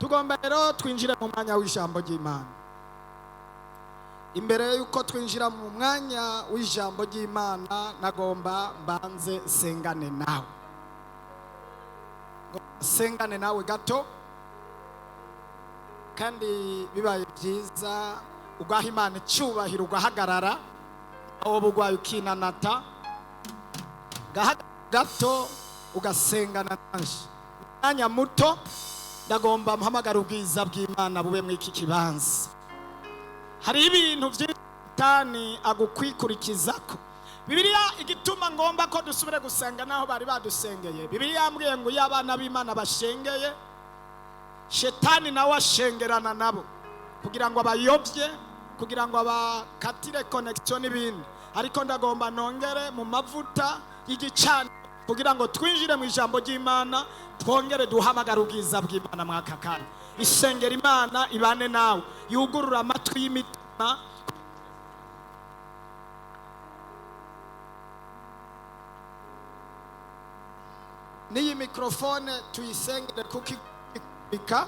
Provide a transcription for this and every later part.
Tugomba rero twinjire mu mwanya w'ijambo ry'Imana. Imbere y'uko twinjira mu mwanya w'ijambo ry'Imana, nagomba mbanze sengane nawe, sengane nawe gato, kandi bibaye byiza ugaha Imana icyubahiro, ugahagarara aho bugwaye ukinanata gato ugasengana nanje mwanya muto. Ndagomba mpamagara ubwiza bw'Imana bube muri iki kibanza. Hari ibintu byinshi Satani agukwikurikizako. Bibiliya, igituma ngomba ko dusubire gusenga naho bari badusengeye, Bibiliya yambwiye ngo iyo abana b'Imana bashengeye, Shetani nawe ashengerana nabo kugira ngo abayobye, kugira ngo abakatire connection n'ibindi. Ariko ndagomba nongere mu mavuta y'igicaniro kugira ngo twinjire mu ijambo ry'Imana, twongere duhamagare ubwiza bw'Imana mwaka kanya. Isengera Imana ibane nawe, yugurura amatwi y'imitima. N'iyi mikrofone tuyisengere kuko ikika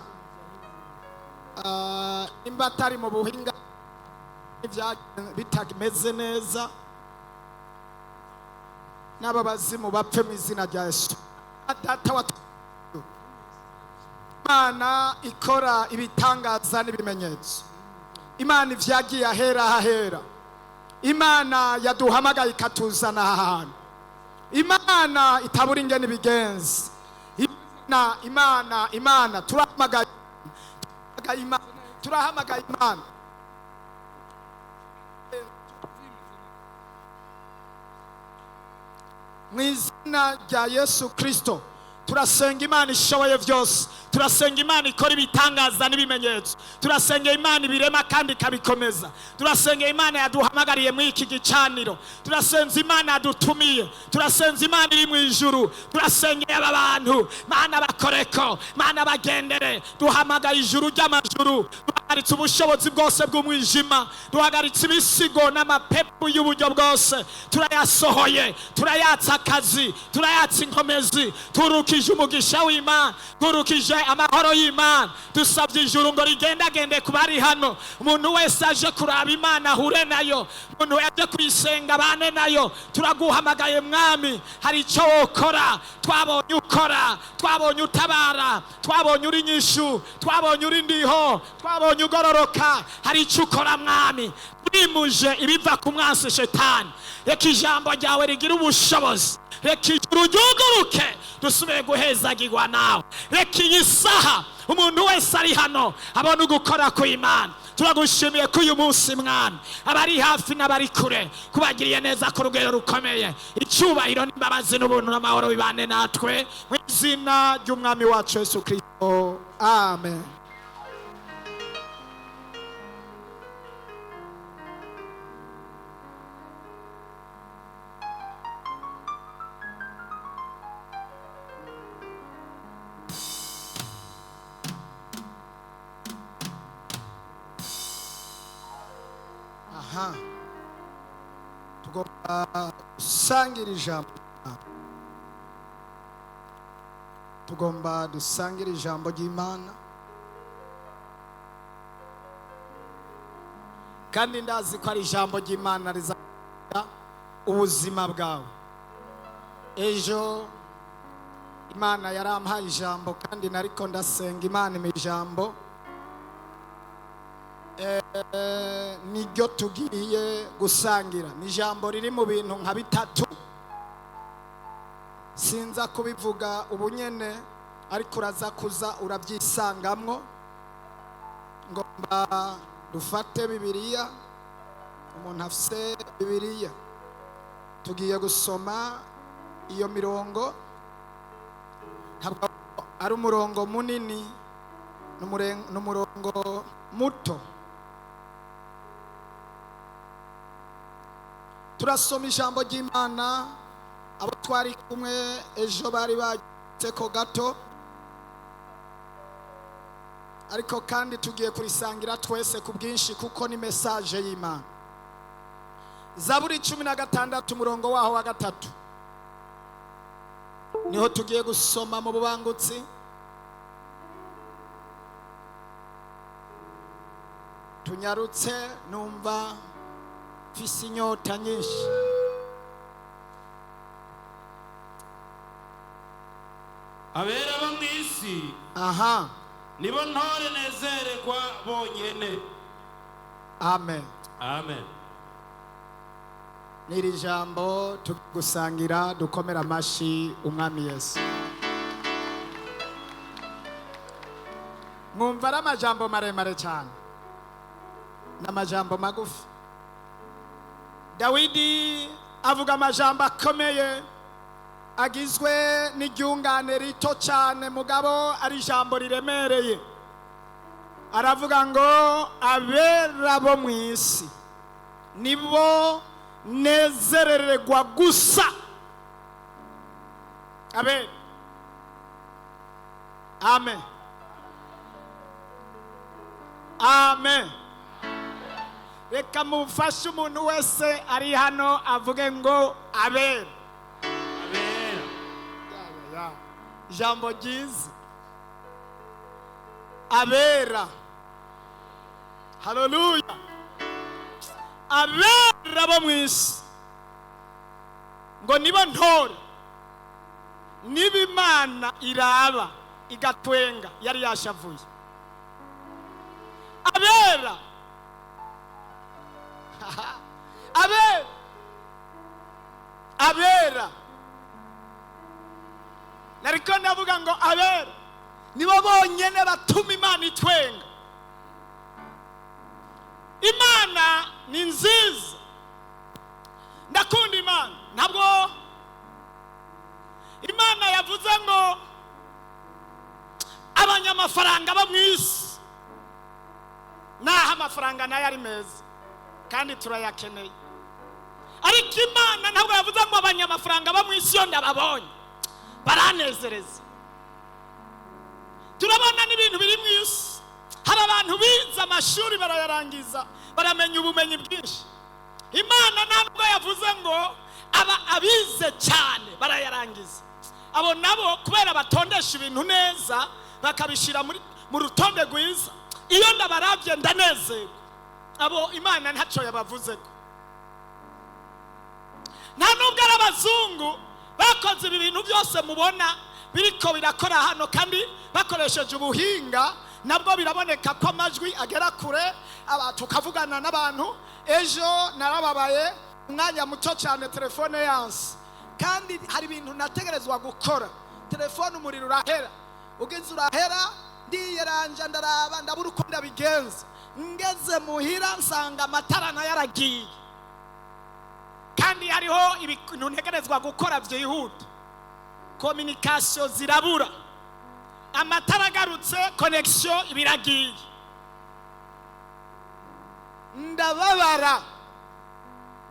nimba atari mu buhinga bitameze neza, n'aba bazimu bapfe mu izina rya Yesu. Data wa Imana ikora ibitangaza n'ibimenyetso, Imana ivyagiye ahera hahera, Imana yaduhamagaye ikatuzana aha hantu, Imana itabura ingene ibigenza, Imana, Imana, Imana, turahamagaye Imana, turahamagaye Imana. Mu izina rya Yesu Kristo turasenga Imana ishoboye byose, turasenga Imana ikora ibitangaza n'ibimenyetso, turasenga Imana ibirema kandi ikabikomeza, turasenga Imana yaduhamagariye muri iki gicaniro, turasenza Imana yadutumiye, turasenza Imana iri mu ijuru, turasengeye aba bantu, Mana bakoreko, Mana bagendere. Duhamagaye ijuru ry'amajuru, duhagaritse ubushobozi bwose bw'umwijima, duhagaritse ibisigo n'amapepu y'uburyo bwose, turayasohoye, turayatsa akazi, turayatsa inkomezi, turukije umugisha w'Imana, turukije amahoro y'Imana. Dusabye ijuru ngo rigendagende ku bari hano, umuntu wese aje kuraba Imana ahure nayo, umuntu aje kuyisenga abane nayo. Turaguhamagaye Mwami, hari icyo wokora, twabonye ukora, twabonye utabara, twabonye uri nyishu, twabonye uri ndiho, twabonye ugororoka. Hari icyo ukora Mwami, twimuje ibiva ku mwansi Shetani. Reka ijambo ryawe rigira ubushobozi, reka ijuru ryuguruke, dusubire guhezagirwa nawe. Reka iyi saha umuntu wese ari hano abone ugukora ku Imana. Turagushimiye ko uyu munsi Mwami, abari hafi n'abari kure kubagiriye neza ku rugero rukomeye. Icyubahiro n'imbabazi n'ubuntu n'amahoro bibane natwe mu izina ry'Umwami wacu Yesu Kristo, amen. Aha tugomba gusangira ijambo, tugomba dusangira ijambo ry'Imana, kandi ndazi ko ari ijambo ry'Imana rizagira ubuzima bwawe. Ejo Imana yarampaye ijambo, kandi nariko ndasenga Imana mu ijambo niryo tugiye gusangira. Ni ijambo riri mu bintu nka bitatu, sinza kubivuga ubunyene, ariko uraza kuza urabyisangamwo. Ngomba dufate Bibiliya, umuntu afise Bibiliya, tugiye gusoma iyo mirongo. Ntabwo ari umurongo munini, ni umurongo muto. Turasoma ijambo ry'Imana. Abo twari kumwe ejo bari bageze ko gato, ariko kandi tugiye kurisangira twese ku bwinshi kuko ni message y'Imana. Zaburi 16 umurongo waho wa 3 niho tugiye gusoma mu bubangutsi. Tunyarutse, numva mfise inyota nyinshi. Abera bo mu isi nibo ntore nezeregwa bonyene. Amen. Amen. N'iri jambo tugusangira, dukomera amashi Umwami Yesu. Mwumva ari amajambo maremare cyane n'amajambo magufi. Dawidi avuga amajambo akomeye agizwe n'iryungane rito cyane, mugabo ari ijambo riremereye. Aravuga ngo abera bo mu isi nibo nezerererwa gusa. Amen, amen, amen. Reka mufashe umuntu wese ari hano avuge ngo abera. Abera. Ya, ya, ya. Ijambo ryiza, abera. Haleluya. Abera bo mu isi ngo nibo ntore, niba Imana iraba igatwenga yari yashavuye. Abera, abera, abera. Nariko ndavuga ngo abera nibo bonyene batuma Imana itwenga. Imana ni nziza, ndakunda Imana. Ntabwo Imana yavuze ngo abanyamafaranga bo mu isi, naho amafaranga nayo ari meza kandi turayakeneye, ariko Imana ntabwo yavuze ngo abanyamafaranga bo mu isi iyo ndababonye baranezereza. Turabona n'ibintu biri mu isi, hari abantu bize amashuri barayarangiza, baramenya ubumenyi bwinshi. Imana ntabwo yavuze ngo aba abize cyane barayarangiza. Abo nabo kubera batondesha ibintu neza bakabishyira mu rutonde rwiza, iyo ndabarabye ndanezerwa. Abo Imana ntacyo yabavuzeko. Nta nubwo ari abazungu bakoze ibi bintu byose mubona biriko birakora hano, kandi bakoresheje ubuhinga, nabwo biraboneka ko amajwi agera kure, tukavugana n'abantu. Ejo narababaye umwanya muto cyane, telefone yanse, kandi hari ibintu nategerezwa gukora. Telefone umuriro urahera, ugize urahera, ndiyeranja, ndaraba, ndabura uko ndabigenza. Ngeze muhira nsanga amatara nayo aragiye, kandi hariho ibintu ntegerezwa gukora byihuta. Communication zirabura, amatara agarutse connection ibiragiye. Ndababara.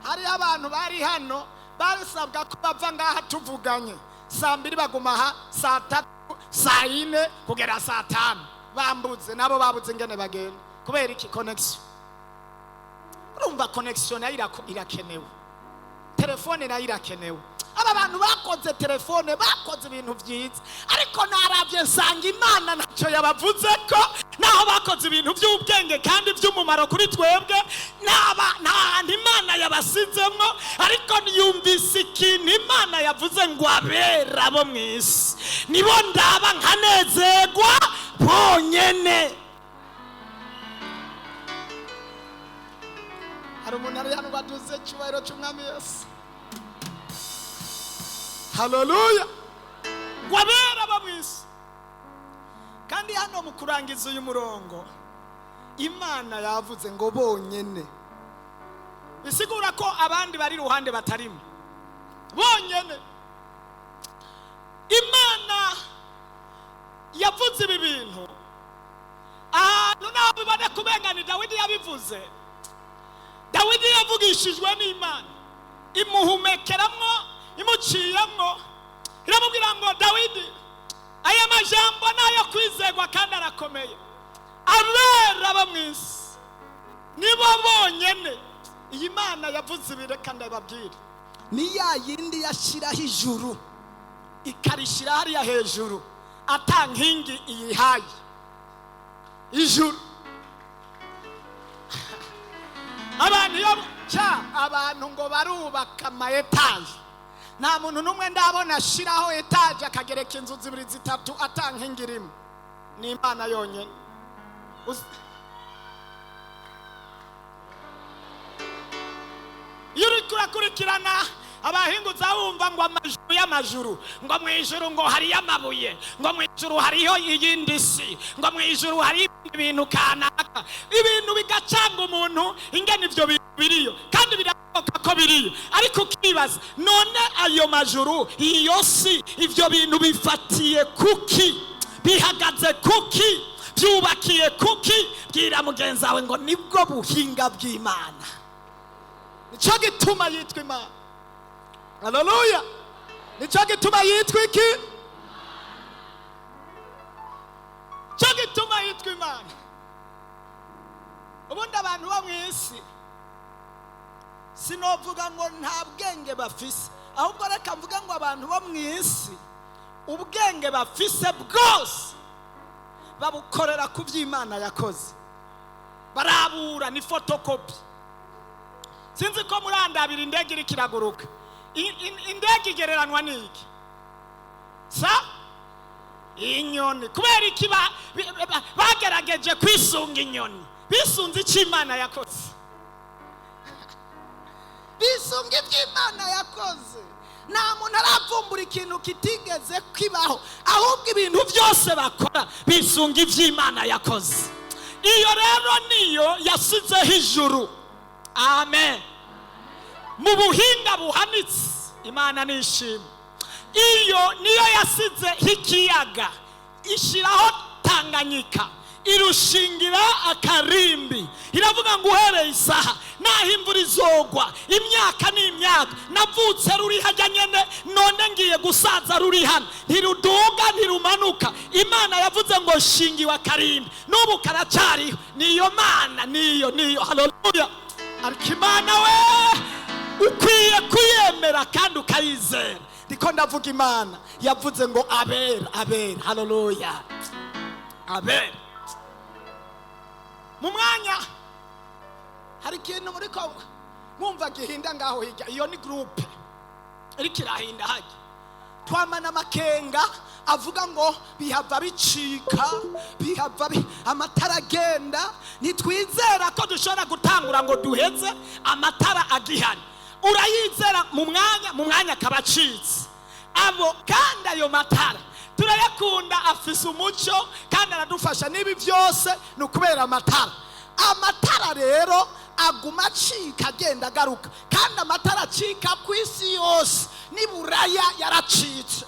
Hariho abantu bari hano basabwa ko bava ngaha tuvuganye saa 2, baguma aha saa 3, saa 4 kugera saa 5, bambuze nabo babuze ingene bagenda. Kubera iki? Connection. Urumva connection nayo irakenewe, telefone nayo irakenewe. Aba bantu bakoze telefone bakoze ibintu byiza, ariko narabye nsanga Imana ntacyo yabavuze ko naho bakoze ibintu by'ubwenge kandi by'umumaro kuri twebwe, naba nta hantu Imana yabasizemwo. Ariko yumvise ikintu Imana yavuze ngo abera bo mu isi nibo ndaba nkanezerwa bonyene. Hari umuntu ari hano baduze icyubahiro cy'Umwami Yesu. Haleluya. Ngo abera bo mu isi. Kandi hano mu kurangiza uyu murongo, Imana yavuze ngo bonyene, bisigura ko abandi bari iruhande batarimo, bonyene. Imana yavuze ibi bintu ahantu naho bibone kubenga ni Dawidi yabivuze. Dawidi yavugishijwe n'Imana, imuhumekeramwo, imuciyemwo, iramubwira ngo Dawidi, aya majambo nayo kwizegwa kandi arakomeye, abera bo mu isi nibo bonyene. Iyi Mana yavuze ibi, reka ndababwire, ni ya yindi yashyiraho ijuru ikarishyira hariya hejuru ata nkingi iyihaye ijuru. Abantu iyo cya abantu ngo barubaka ama étages, nta muntu n'umwe ndabona ashiraho étage akagereka inzu zibiri, zitatu, ata nkingi irimo. Ni Imana yonyine. Iyo uriko urakurikirana abahinguza, wumva ngo amajuru y'amajuru, ngo mu ijuru ngo hariyo amabuye, ngo mu ijuru hariyo iyindi si, ngo mu ijuru hariyo ibindi bintu kanaka, ibintu bigacanga umuntu ingene ivyo bintu biriyo, kandi birashoboka ko biriyo, ariko ukibaza: none ayo majuru, iyo si, ivyo bintu bifatiye kuki? Bihagaze kuki? Byubakiye kuki? Bwira mugenzi wawe ngo nibwo buhinga bw'Imana, nicyo gituma yitwa Imana. Haleluya! Nicyo gituma yitwa iki? Nicyo gituma yitwa Imana. Ubundi abantu bo mu isi, sinovuga ngo nta bwenge bafise, ahubwo reka mvuge ngo abantu bo mu isi ubwenge bafise bwose babukorera ku by'Imana yakoze. Barabura, ni photocopie. Sinzi ko murandabira indege iriko iraguruka. Indege igereranwa n'iki? Sa inyoni. Kubera iki bagerageje kwisunga inyoni? Bisunze icyo Imana yakoze, bisunga ibyo Imana yakoze. Nta muntu aravumbura ikintu kitigeze kibaho, ahubwo ibintu byose bakora bisunga ibyo Imana yakoze. Iyo rero niyo yasizeho ijuru, amen, mu buhinga buhanitse. Imana nishimwe. Iyo niyo yasizeho ikiyaga, ishyiraho Tanganyika, irushingira akarimbi, iravuga ngo uhereye isaha naho imvura izogwa imyaka n'imyaka, navutse ruri hajya nyene, none ngiye gusaza ruri hano, ntiruduga, ntirumanuka. Imana yavuze ngo shingiwe akarimbi, n'ubu karacyariho. Niyo Mana, niyo, niyo. Haleluya! Ariko Imana we, ukwiye kuyemera kandi ukayizera. Ndiko ndavuga Imana yavuze ngo abera, abera. Haleluya! Abera. Mu mwanya hari ikintu muri ko mwumva gihinda ngaho hirya. Iyo ni groupe iriko irahinda hajya. Twamana amakenga avuga ngo bihava bicika, bihava amatara agenda. Ntitwizera ko dushobora gutangura ngo duheze amatara agihari. Urayizera mu mwanya, mu mwanya akaba acitse. Abo kandi ayo matara turayakunda, afise umuco kandi aradufasha. N'ibi byose ni ukubera amatara. Amatara rero aguma acika, agenda agaruka, kandi amatara acika ku isi yose. N'i Buraya yaracitse,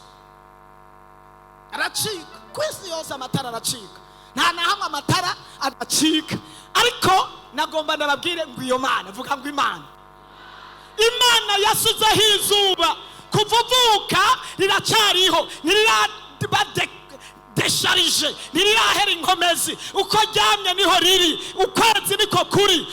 aracika ku isi yose. Amatara aracika, nta na hamwe amatara adacika. Ariko nagomba ndababwire ngo iyo Mana, vuga ngo Imana, Imana yasizeho izuba. Kuva uvuka riracariho, ntiriraba déchargé, ntirirahera inkomezi. Uko ryamye niho riri, ukwezi niko kuri,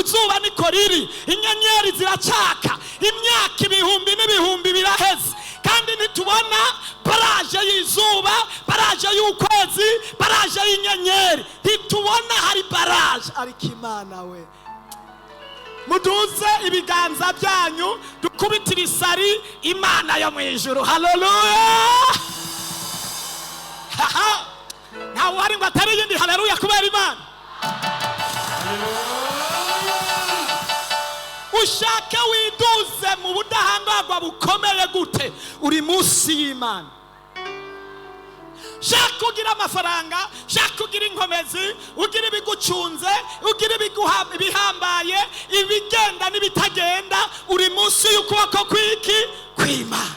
izuba niko riri, inyenyeri ziracaka. Imyaka ibihumbi n'ibihumbi biraheze, kandi ntitubona barrage y'izuba, barrage y'ukwezi, barrage y'inyenyeri. Ntitubona hari barrage. Ariko Imana we, muduze ibiganza byanyu, dukubitire isari Imana yo mu ijuru. Haleluya! Haha, ntawe uhari ngo atari iyindi haleluya kubera Imana. Ushake widuze mu budahangarwa bukomeye gute, uri munsi y'Imana. Shaka ugira amafaranga, shaka ugira inkomezi, ugira ibigucunze, ugira ibihambaye, ibigenda n'ibitagenda, uri munsi y'ukuboko kw'iki? Kw'Imana.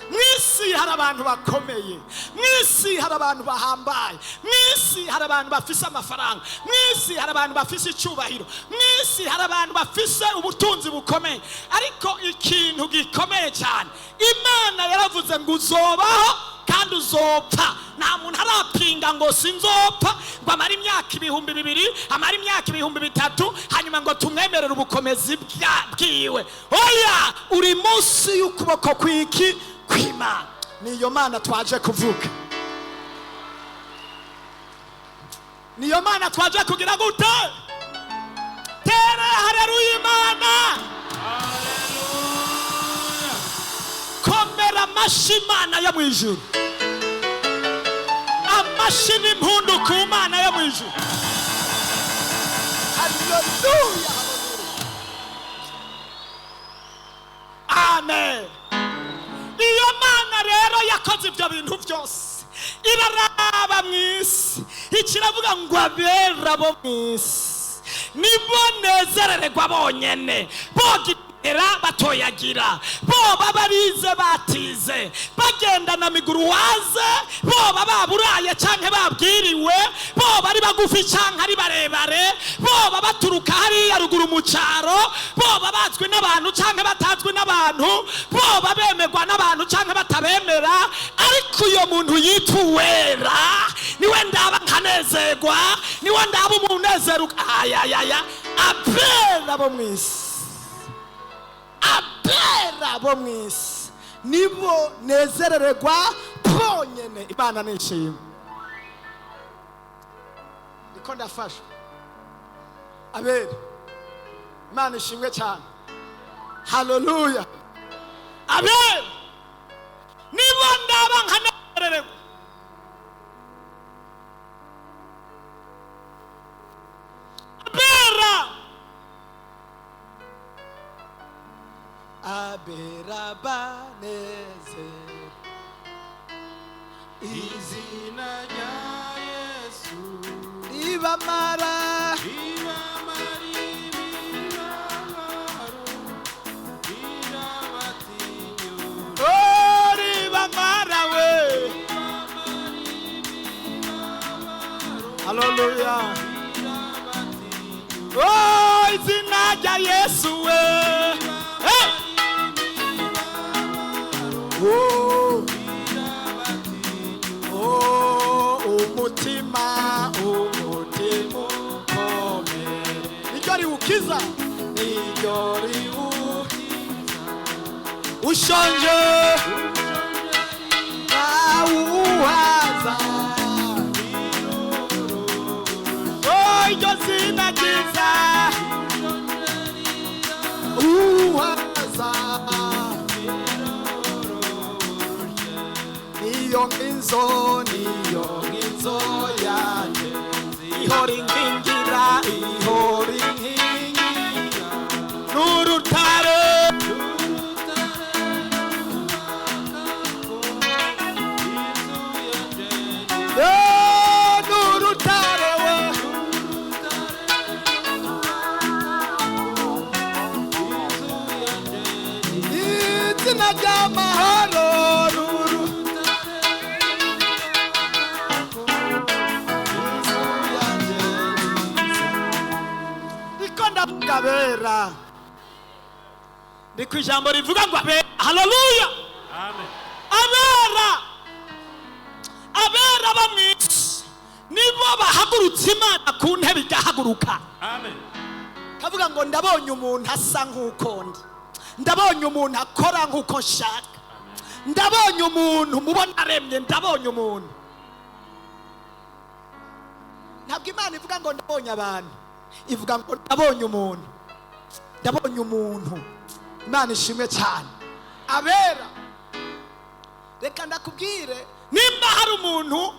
Mu isi hari abantu bakomeye, mu isi hari abantu bahambaye, mu isi hari abantu bafise amafaranga, mu isi hari abantu bafise icyubahiro, mu isi hari abantu bafise ubutunzi bukomeye. Ariko ikintu gikomeye cyane, Imana yaravuze ngo uzobaho kandi uzopfa. Nta muntu arapinga ngo sinzopfa, ngo amare imyaka 2000, amare imyaka 3000, hanyuma ngo tumwemerere ubukomezi bwiwe. Oya, uri munsi y'ukuboko kw'iki? Kw'Imana. Niyo Mana twaje kuvuga, niyo Mana twaje kugira gute? Haleluya Imana. Haleluya. Komera amashyi Imana yo mu ijuru, amashyi n'impundu ku Mana yo mu ijuru. Haleluya, amen. Iyo Mana rero yakoze ibyo bintu byose, iraraba mu isi, ikiravuga ngo abera bo mu isi nibo nezerererwa bonyene. Bogira batoyagira, boba barize batize, bagendana miguru waze, boba baburaye canke babwiriwe, boba ari bagufi canke ari barebare, boba baturuka hariya ruguru mu caro, boba bazwi n'abantu canke batazwi n'abantu, boba bemerwa n'abantu canke batabemera, ariko uyo muntu yitwa uwera niwe ndaba nkanezerwa, niwe ndaba umunezero. Ayayaya, abera bo mw'isi, abera bo mw'isi nibo nezerererwa bonyene. Imana nishimwe. Ndiko ndafashwa. Abera, Imana ishimwe cyane. Haleluya. Abera nibo ndaba nkanezerererwa. Abera, abera banezerwa. Izina rya Yesu ribamara, ribamara imibabaro, rirabatinyura. Oh, ribamara we. Ribamara imibabaro, Haleluya. rirabatinyura. Oh, izina rya Yesu we. Hey! Oh, oh, umutima, umutima ukomeye, niryo riwukiza, niryo riwukiza. Ushonje awuhaza. Oh, iryo zina ryiza uhaza. Niyo nginzo, niyo nginzo yanjye, ihora inkingira, ihora inkingira, n'urutare. Eh, n'urutare we. Izina ry'amahoro ruru. Ndiko ndavuga abera, ndi ku ijambo rivuga ngo abera. Haleluya. Amen. Abera, abera bo mu isi nibo bahagurutse Imana ku ntebe igahaguruka. Amen. Kavuga ngo ndabonye umuntu asa nk'uko ndi, ndabonye umuntu akora nk'uko nshaka, ndabonye umuntu mubona aremye, ndabonye umuntu. Ntabwo Imana ivuga ngo ndabonye abantu, ivuga ngo ndabonye umuntu, ndabonye umuntu. Imana ishimwe cyane. Abera, reka ndakubwire, nimba hari umuntu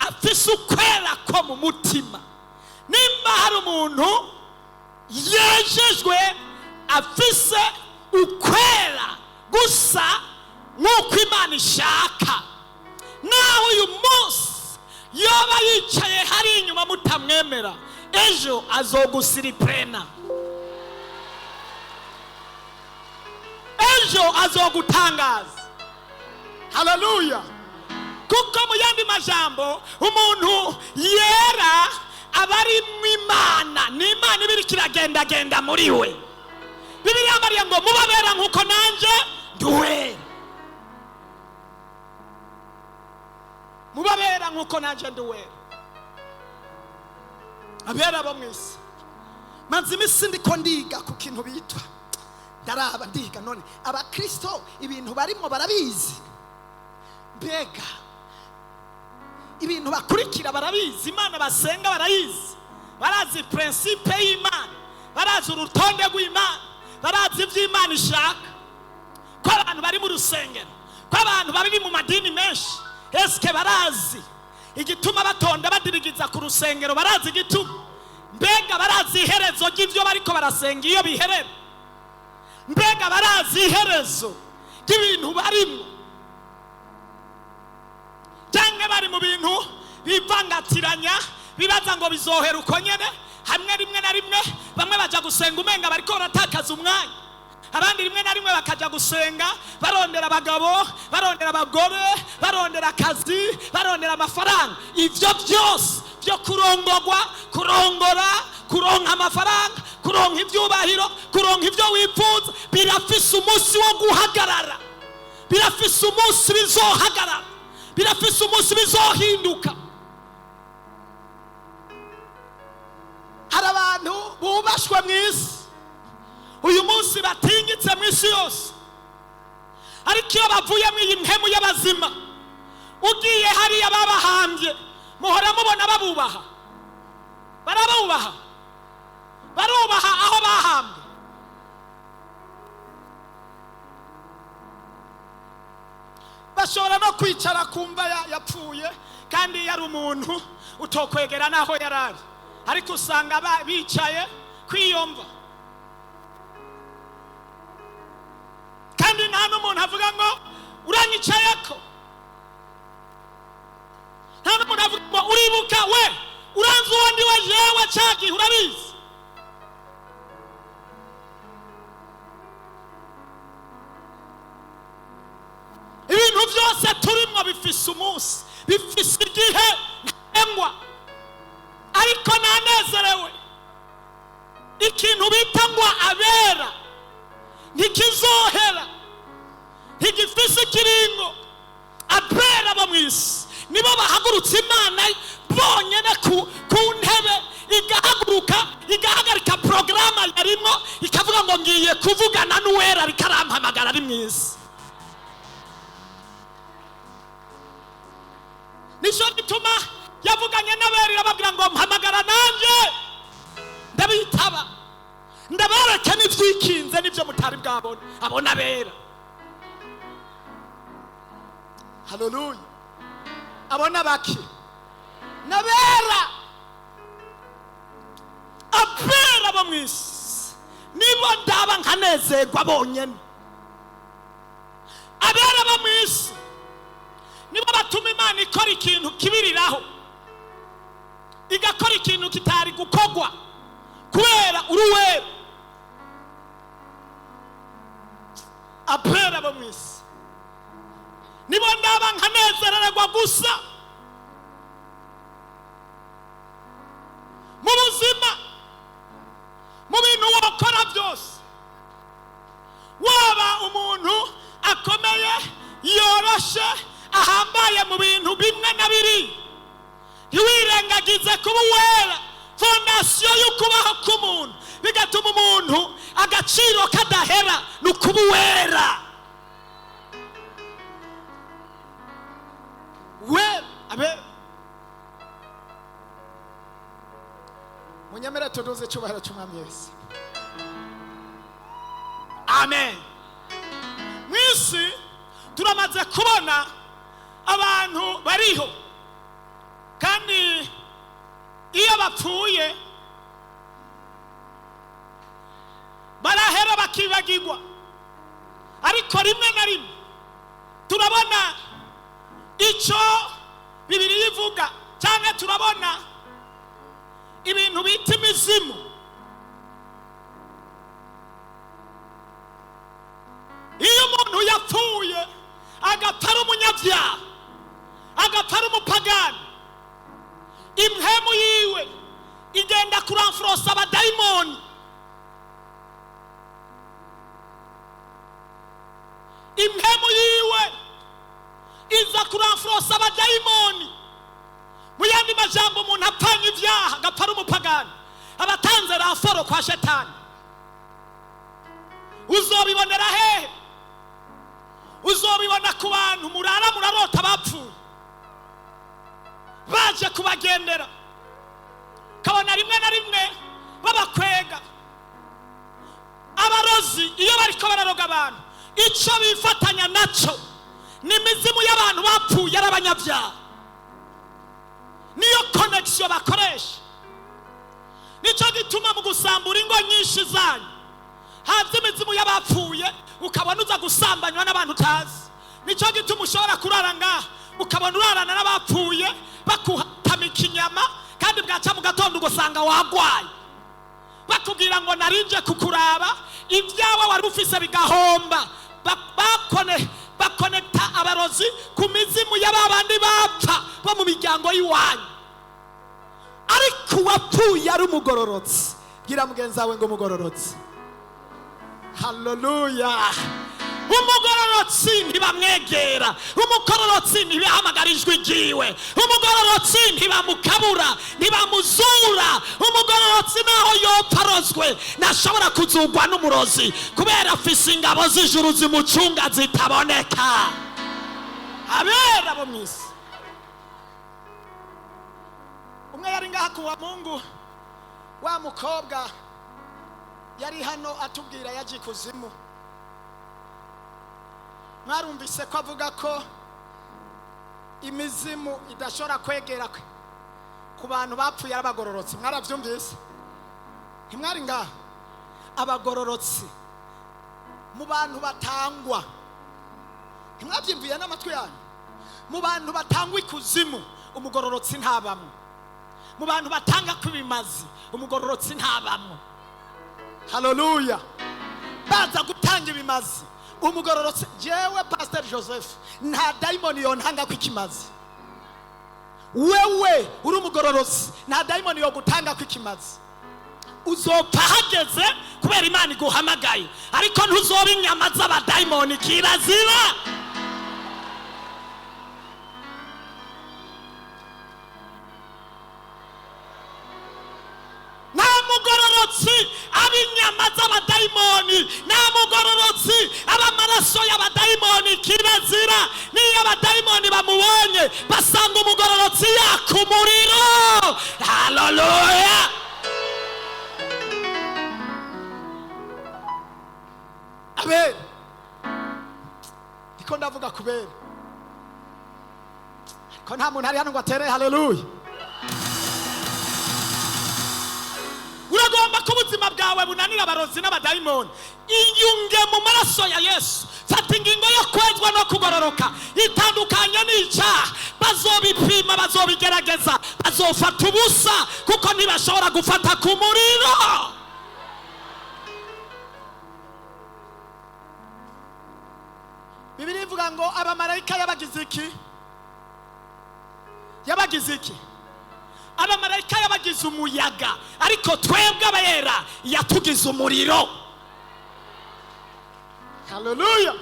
afise ukwera ko mu mutima, nimba hari umuntu yejejwe afise ukwera gusa nk'uko Imana ishaka, naho uyu munsi yoba yicaye hari inyuma mutamwemera, ejo azogusiripurena, ejo azogutangaza. Haleluya. Kuko mu yandi majambo, umuntu yera aba ari mu Imana, ni Imana iba iriko iragendagenda muri we. Bibiliya yambariye ngo mubabera nk'uko nanjye ndi uwera, mubabera nk'uko nanjye ndi uwera. Abera bo mu isi, maze iminsi ndiko ndiga ku kintu bitwa, ndaraba ndiga none abakristo ibintu barimo barabizi, mbega ibintu bakurikira barabizi, Imana basenga barayizi, barazi principe y'Imana, Barazi urutonde rw'Imana, barazi iby'Imana ishaka. Ko abantu bari mu rusengero, ko abantu bari mu madini menshi, eske barazi igituma batonda badirigiza ku rusengero? Barazi igituma? Mbega barazi iherezo ry'ibyo bariko barasenga iyo biherera? Mbega barazi iherezo ry'ibintu barimo? Cyangwa bari mu bintu bivangatiranya, bibaza ngo bizohera uko nyene? Hamwe rimwe na rimwe bamwe baja gusenga umenga bariko baratakaza umwanya, abandi rimwe na rimwe bakaja gusenga barondera abagabo, barondera abagore, barondera akazi, barondera amafaranga. Ivyo byose byo kurongogwa, kurongora, kuronka amafaranga, kuronka ivyubahiro, kuronka ivyo wifuza, birafise umunsi wo guhagarara, birafise umunsi bizohagarara, birafise umunsi bizohinduka. Hari abantu bubashwe mu isi uyu munsi, batinyitse mu isi yose, ariko iyo bavuye mu iyi mpemu y'abazima, ugiye hariya babahambye, muhora mubona babubaha? Barabubaha? Barubaha aho bahambwe? Bashobora no kwicara kumva yapfuye kandi yari umuntu utokwegera n'aho yari ari, ariko usanga bicaye kwiyumva, kandi nta n'umuntu avuga ngo uranyicayeko, nta n'umuntu avuga ngo uribuka we, uranzi uwo ndi we, jewe cagihe urabizi. Ibintu byose turimwo bifise umunsi, bifise igihe ntarengwa. Ariko nanezerewe, ikintu bita ngo abera ntikizohera, ntigifise ikiringo. Abera bo mu isi nibo bahagurutse Imana bonyene ku ntebe, igahaguruka, igahagarika porogaramu yarimwo, ikavuga ngo ngiye kuvugana n'uwera ariko arampamagara ari mu isi. Nicyo gituma yavuganye n'abera, irababwira ngo mpamagara nanjye ndabitaba, ndabereke n'ibyikinze n'ibyo mutari bwabone. Abona abera, haleluya! Abona baki n'abera. Abera bo mu isi nibo ndaba nkanezerwa bonyene. Abera bo mu isi nibo batuma Imana ikora ikintu kibiriraho, igakora ikintu kitari gukogwa kubera uri uwera. Abera bo mu isi nibo ndaba nkanezererwa gusa mu buzima. Mu bintu wakora byose, waba umuntu akomeye, yoroshe, ahambaye mu bintu bimwe na biri, ntiwirengagize kuba uwera. Fondasiyo y'ukubaho k'umuntu, bigatuma umuntu agaciro kadahera, ni ukuba uwera. Wera abe munyemere tuduze icyubahiro cy'Umwami Yesu. Amen. Mu isi turamaze kubona abantu bariho, kandi iyo bapfuye barahera bakibagirwa. Ariko rimwe na rimwe turabona icyo Bibiliya ivuga, cyangwa turabona ibintu bita imizimu. Iyo umuntu yapfuye agapfa ari umunyabyaha, agapfa ari umupagani, impemu yiwe igenda kuramfurosa abadayimoni. Impemu yiwe iza kuramfurosa abadayimoni. Mu yandi majambo, umuntu apfanye ibyaha, agapfa ari umupagani, aba atanze raforo kwa Shetani. Uzobibonera hehe? Uzobibona ku bantu murara murarota bapfuye baje kubagendera, kabona rimwe na rimwe babakwega. Abarozi iyo bariko bararoga abantu, icyo bifatanya nacyo ni imizimu y'abantu bapfuye ari abanyabyaha. Niyo connexion bakoresha. Nicyo gituma mu gusambura ingo nyinshi zanyu haza imizimu y'abapfuye, ukabona uza gusambanywa n'abantu utazi. Nicyo gituma ushobora kurara ngaha, ukabona urarana n'abapfuye, bakutamika inyama, kandi bwaca mu gatondo ugasanga wagwaye, bakubwira ngo narinje kukuraba, ibyawe wari ufise bigahomba. Bakonekita abarozi ku mizimu y'ababandi bapfa bo mu miryango y'iwanyu. Ariko uwapfuye ari umugororotsi, bwira mugenzi wawe ngo umugororotsi. Haleluya! Umugororotsi ntibamwegera, umugororotsi ntibahamagara ijwi ryiwe, umugororotsi ntibamukabura, ntibamuzura. Umugororotsi naho yopfa arozwe, ntashobora kuzugwa n'umurozi, kubera afise ingabo z'ijuru zimucunga zitaboneka. Abera bo mu isi. Umwe yari ngaha kuwa Mungu, wa mukobwa yari hano atubwira yaje ikuzimu. Mwarumvise ko avuga ko imizimu idashobora kwegera ku bantu bapfuye ari abagororotsi. Mwarabyumvise? Ntimwari ngaha? Abagororotsi mu bantu batangwa, ntimwabyumviye n'amatwi yanyu? Mu bantu batangwa ikuzimu, umugororotsi ntabamwo. Mu bantu batanga kw'ibimazi, umugororotsi ntabamwo. Haleluya! Baza gutanga ibimazi, umugororotsi, jewe Pastor Joseph, nta dayimoni yontanga kw'ikimazi. Wewe uri umugororotsi, nta dayimoni yo gutanga kw'ikimazi. Uzopfa hageze kubera Imana iguhamagaye, ariko ntuzoba inyama z'abadayimoni. Kirazira. Nta mugororotsi aba inyama z'abadayimoni, nta mugororotsi aba amaraso y'abadayimoni. Kirazira. Niyo abadayimoni bamubonye, basanga umugororotsi yaka umuriro. Haleluya! Abera, ndiko ndavuga kubera ko nta muntu ari hano ngo atere haleluya. Uragomba ko ubuzima bwawe bunanira abarozi n'abadayimoni, iyunge mu maraso ya Yesu. Fata ingingo yo kwezwa no kugororoka, itandukanye n'icyaha. Bazobipima, bazobigerageza, bazofata ubusa, kuko ntibashobora gufata ku muriro. Bibiliya ivuga ngo abamarayika yabagize iki? Yabagize iki? Abamarayika yabagize umuyaga, ariko twebwe abera yatugize umuriro. Haleluya!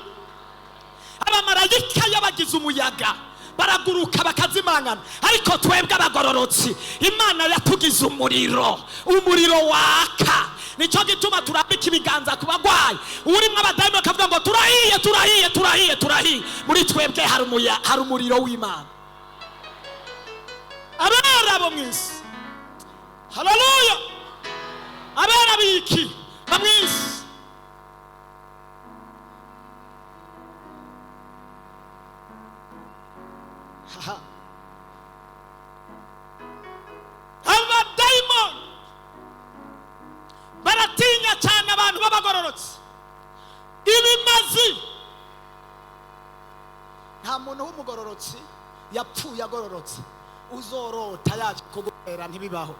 Abamarayika yabagize umuyaga, baraguruka bakazimangana, ariko twebwe abagororotsi Imana yatugize umuriro, umuriro waka. Nicyo gituma turambika ibiganza ku bagwayi urimo abadamu, bakavuga ngo turahiye, turahiye, turahiye, turahiye. Muri twebwe hari umuriro w'Imana. Abera bo mu isi, haleluya! Abera biki bo mu isi? Haha. Abadayimoni baratinya cyane abantu b'abagororotsi. Ibimazi, nta muntu w'umugororotsi yapfuye agororotse uzorota yaje kugutera, ntibibaho.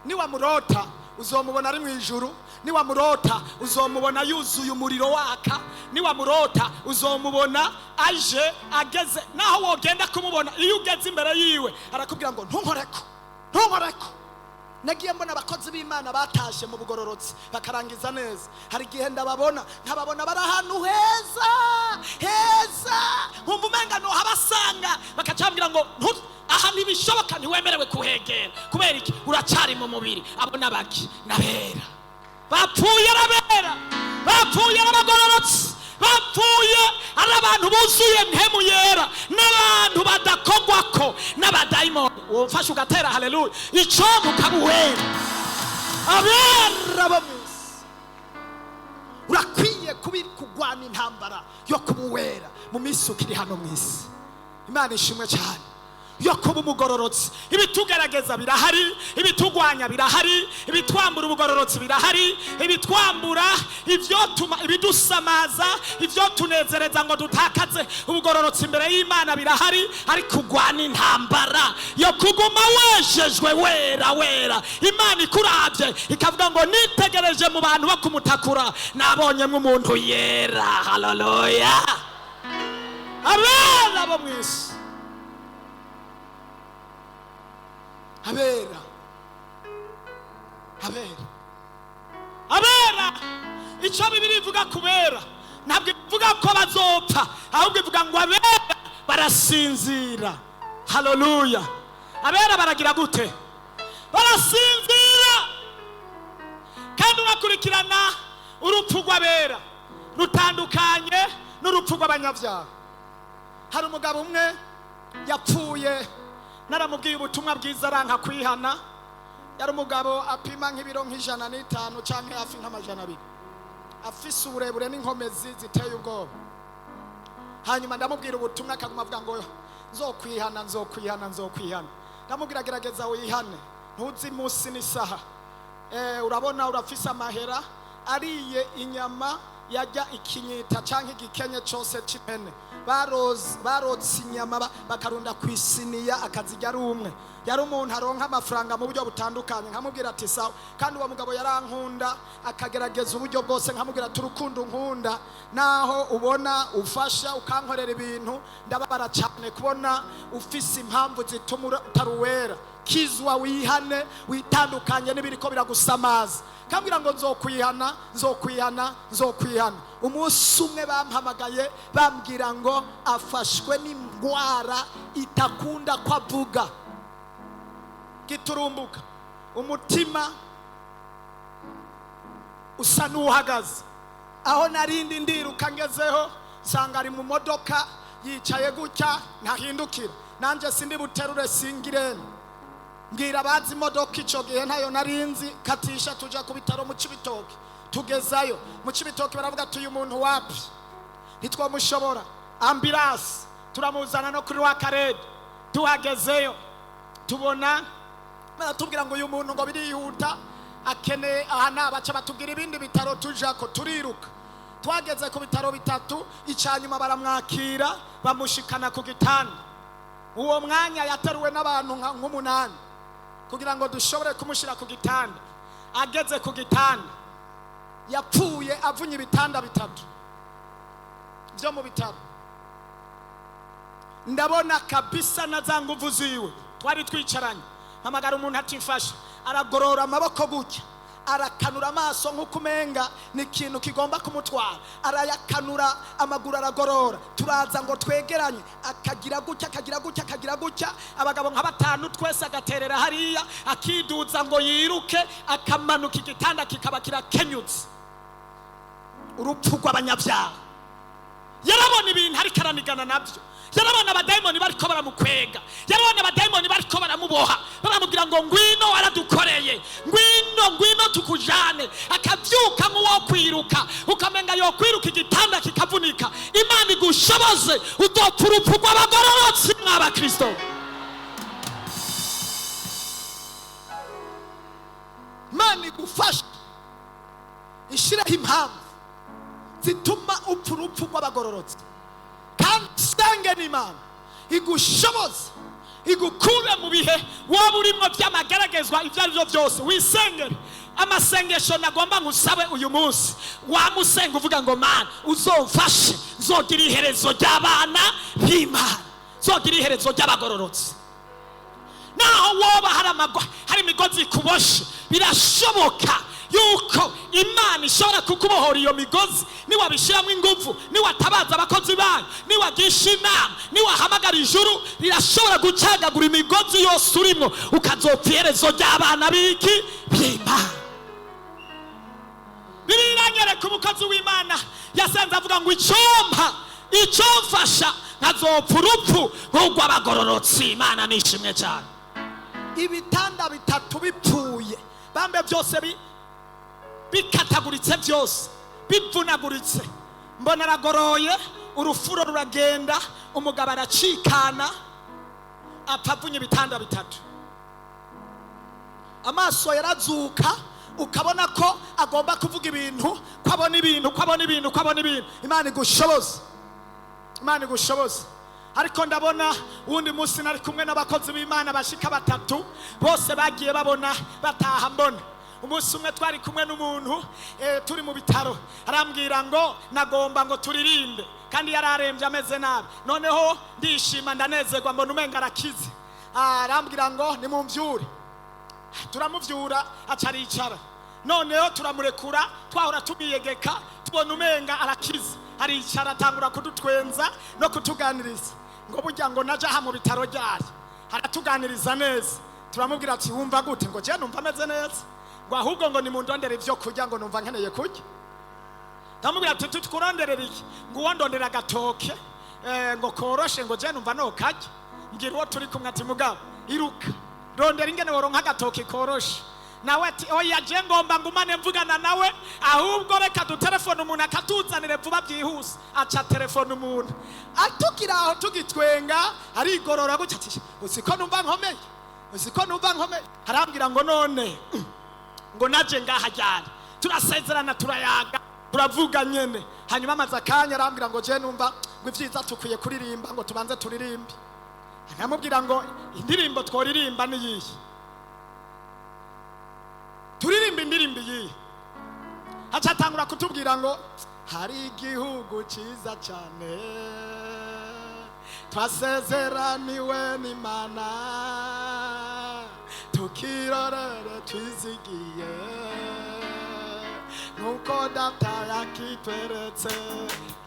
Niwamurota uzomubona ari mu ijuru, niwamurota uzomubona yuzuye umuriro waka, niwamurota uzomubona aje ageze naho wogenda kumubona. Iyo ugeze imbere yiwe arakubwira ngo ntunkoreko, ntunkoreko. Nagiye mbona abakozi b'Imana batashe mu bugororotsi bakarangiza neza. Hari igihe ndababona, nkababona bari ahantu heza heza, nkumva umenga nohabasanga, bakacambwira ngo aha ntibishoboka, ntiwemerewe kuhegera. Kubera iki? Uracari mu mubiri. Abo n'abaki? N'abera bapfuye, arabera bapfuye, arabagororotsi bapfuye ari abantu buzuye mpemu yera, n'abantu badakogwako n'abadayimoni. Womfasha ugatera haleluya, icyo ukaba uwera. Abera bo mu isi. Urakwiye kurwana intambara yo kuba uwera mu minsi ukiri hano mu isi. Imana ishimwe cyane yo kuba umugororotsi. Ibitugerageza birahari, ibitugwanya birahari, ibitwambura ubugororotsi birahari, ibitwambura ivyotuma, ibidusamaza, ivyotunezereza ngo dutakaze ubugororotsi imbere y'Imana birahari. Ariko ugwana intambara yo kuguma wejejwe, wera wera. Imana ikuravye ikavuga ngo: "Nitegereje mu bantu bo kumutakura, nabonyemwo umuntu yera." Haleluya! Abera bo mw'isi, abera, abera, abera. Icyo Bibiliya ivuga kubera, ntabwo ivuga ko bazopfa, ahubwo ivuga ngo abera barasinzira. Haleluya! Abera baragira gute? Barasinzira. Kandi urakurikirana, urupfu rw'abera rutandukanye n'urupfu rw'abanyabyaha. Hari umugabo umwe yapfuye naramubwiye ubutumwa bwiza, aranka kwihana. Yari umugabo apima nk'ibiro nka 105 cyangwa hafi nka 200, afise uburebure n'inkomezi ziteye ubwoba. Hanyuma ndamubwira ubutumwa, akaguma avuga ngo: "Nzokwihana, nzokwihana, nzokwihana." Ndamubwira: "Gerageza wihane, ntuzi munsi n'isaha." Urabona urafise amahera. Ariye inyama yajya ikinyita cyangwa igikenye cyose cy'impene. Barotse inyama, bakarunda ku isiniya, akazijya ari umwe. Yari umuntu aronka amafaranga mu buryo butandukanye. Nkamubwira ati: "Sawa." Kandi uwo mugabo yarankunda, akagerageza uburyo bwose. Nkamubwira ati: "Urukundo nkunda, naho ubona ufasha ukankorera ibintu, ndababara cyane kubona ufise impamvu zituma utari uwera. Kizwa, wihane, witandukanye n'ibiriko biragusamaza." Kambwira ngo: "Nzokwihana, nzokwihana, nzokwihana." Umunsi umwe bampamagaye bambwira ngo afashwe n'indwara itakunda ko avuga, giturumbuka, umutima usa n'uhagaze. Aho narindi ndiruka ngezeho, nsanga ari mu modoka, yicaye gutya, ntahindukira. Nanjye sindi buterure, singirene. Mbwira abazi imodoka, icyo gihe ntayo narinzi, katisha tuja ku bitaro mu Cibitoke. Tugezayo mu Cibitoke, baravuga ati: "Uyu muntu wapi, ntitwamushobora, ambulance." Turamuzana no kuri wakarede. Tuhagezeyo, tubona baratubwira ngo uyu muntu ngo birihuta, akeneye aha nabaca batubwira ibindi bitaro tujako. Turiruka, twageze ku bitaro bitatu, icya nyuma baramwakira, bamushikana ku gitanda. Uwo mwanya yateruwe n'abantu nk'umunani kugira ngo dushobore kumushyira ku gitanda. Ageze ku gitanda, yapfuye avunye ibitanda bitatu byo mu bitaro. Ndabona kabisa na za nguvu ziwe. Twari twicaranye, mpamagara umuntu ati: "Mfasha." Aragorora amaboko gutya, arakanura amaso nk'uko umenga ni ikintu kigomba kumutwara, arayakanura, amaguru aragorora. Turaza ngo twegeranye, akagira gutya, akagira gutya, akagira gutya. Abagabo nka batanu twese, agaterera hariya, akiduza ngo yiruke, akamanuka, igitanda kikaba kirakenyutse. Urupfu rw'abanyabyaha. Yarabona ibintu ariko aranigana nabyo, yarabona abadayimoni bariko baramukwega, yarabona abadayimoni bariko baramuboha, baramubwira ngo: "Ngwino, waradukoreye, ngwino, ngwino tukujane." Akabyuka nk'uwo kwiruka, ukamenga yo kwiruka igitanda kikavunika. Imana igushoboze udopfa urupfu rw'abagororotsi mw'abakristo. Imana igufashe, ishireho impamvu zituma upfa urupfu rw'abagororotsi, kandi usenge n'Imana igushoboze, igukure mu bihe waba urimo by'amageragezwa, ibyo ari byo byose. Wisengere. Amasengesho nagomba ngusabe uyu munsi, wamusenga uvuga ngo: "Mana, uzomfashe nzogira iherezo ry'abana b'Imana, nzogira iherezo ry'abagororotsi." Naho woba hari amagwa, hari imigozi ikuboshe, birashoboka yuko Imana ishobora kukubohora iyo migozi niwabishyiramo ingufu, niwatabaza abakozi bayo, niwagisha inama, niwahamagara ijuru, rirashobora gucagagura imigozi yose urimo, ukazopfa iherezo ry'abana b'iki? B'Imana. Bibiliya iranyereka umukozi w'Imana yasenze avuga ngo: "Icyompa, icyomfasha nkazopfa urupfu nk'urw'abagororotsi." Imana nishimwe cyane. Ibitanda bitatu bipfuye, bambe byose bikataguritse, byose Bivunaguritse, mbona aragoroye, urufuro ruragenda, umugabo aracikana, apfa avunye ibitanda bitatu. Amaso yarazuka, ukabona ko agomba kuvuga ibintu, ko abona ibintu, ko abona ibintu, ko abona ibintu. Imana igushoboze, Imana igushoboze. Ariko ndabona uwundi munsi nari kumwe n'abakozi b'Imana bashika batatu, bose bagiye babona bataha. Mbona umunsi umwe twari kumwe n'umuntu, turi mu bitaro, arambwira ngo nagomba ngo turirimbe, kandi yari arembye ameze nabi. Noneho ndishima, ndanezerwa, mbona umenga arakize. Arambwira ngo nimumvyure. Turamuvyura, aca aricara. Noneho turamurekura, twahora tumwiyegeka, tubona umenga arakize. Aricara, atangura kudutwenza no kutuganiriza, ngo burya ngo naja aha mu bitaro ryari. Aratuganiriza neza. Turamubwira ati: "Wumva gute?" Ngo: "Je numva ameze neza", ngo ahubwo ngo nimundondere ivyo kurya, ngo numva nkeneye kurya. Ndamubwira ati: "Tukuronderera iki?" Ngo: "Uwo ndondera agatoke, ngo koroshe", ngo: "Je numva nokarya." Mbwira uwo turi kumwe ati: "Mugabo, iruka, rondera ingene woronka agatoke koroshe." Nawe ati: "Oya, je ngomba ngumane mvugana nawe, ahubwo reka dutelefone umuntu akatuzanire vuba byihuse." Aca telefone umuntu. Atukira aho tugitwenga, arigorora gutya ati: "Uzi ko numva nkomeye, uzi ko numva nkomeye?" Arambwira ngo: "None ngo naje ngaha ryari?" Turasezerana, turayaga, turavuga nyene. Hanyuma amaze akanya arambwira ngo: "Je numva ngo ivyiza tukwiye kuririmba, ngo tubanze turirimbe." Nkamubwira ngo: "Indirimbo tworirimba ni yihe? Turirimba indirimbo iyihe?" Aca atangura kutubwira ngo hari igihugu cyiza cyane twasezeraniwe n'Imana, tukirorere twizigiye nkuko Data yakitweretse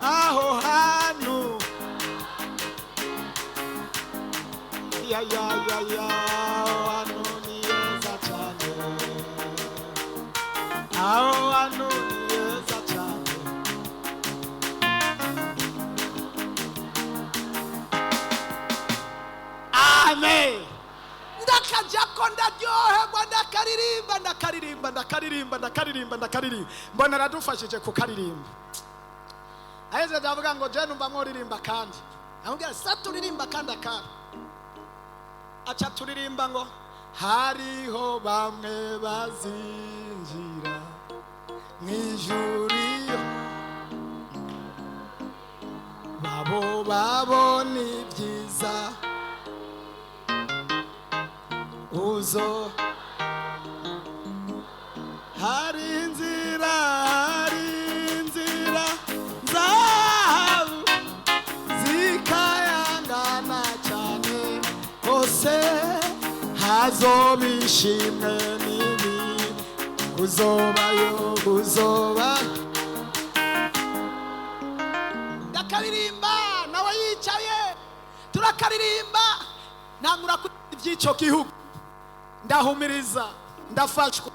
aho hantu. Ya ya ya ya, aho hantu ni heza cyane, aho hantu ni heza cyane. Amen. Ndakajya ko ndaryoherwa, ndakaririmba, ndakaririmba, ndakaririmba, ndakaririmba, ndakaririmba. Mbona aradufashije kukaririmba. Aheze ndavuga ngo: "Je numva mworirimba." Kandi amubwira sa turirimba kandi akandi, aca turirimba ngo hariho bamwe bazinjira mw'ijuru iyo babo babona ibyiza uzo. Hari inzira, hari inzira zahabu zikayangana cyane hose, hazoba ishimwe n'ibi uzobayo uzoba. Ndakaririmba, nawe yicaye, turakaririmba. Ntangura iby'icyo gihugu, ndahumiriza, ndafashwa.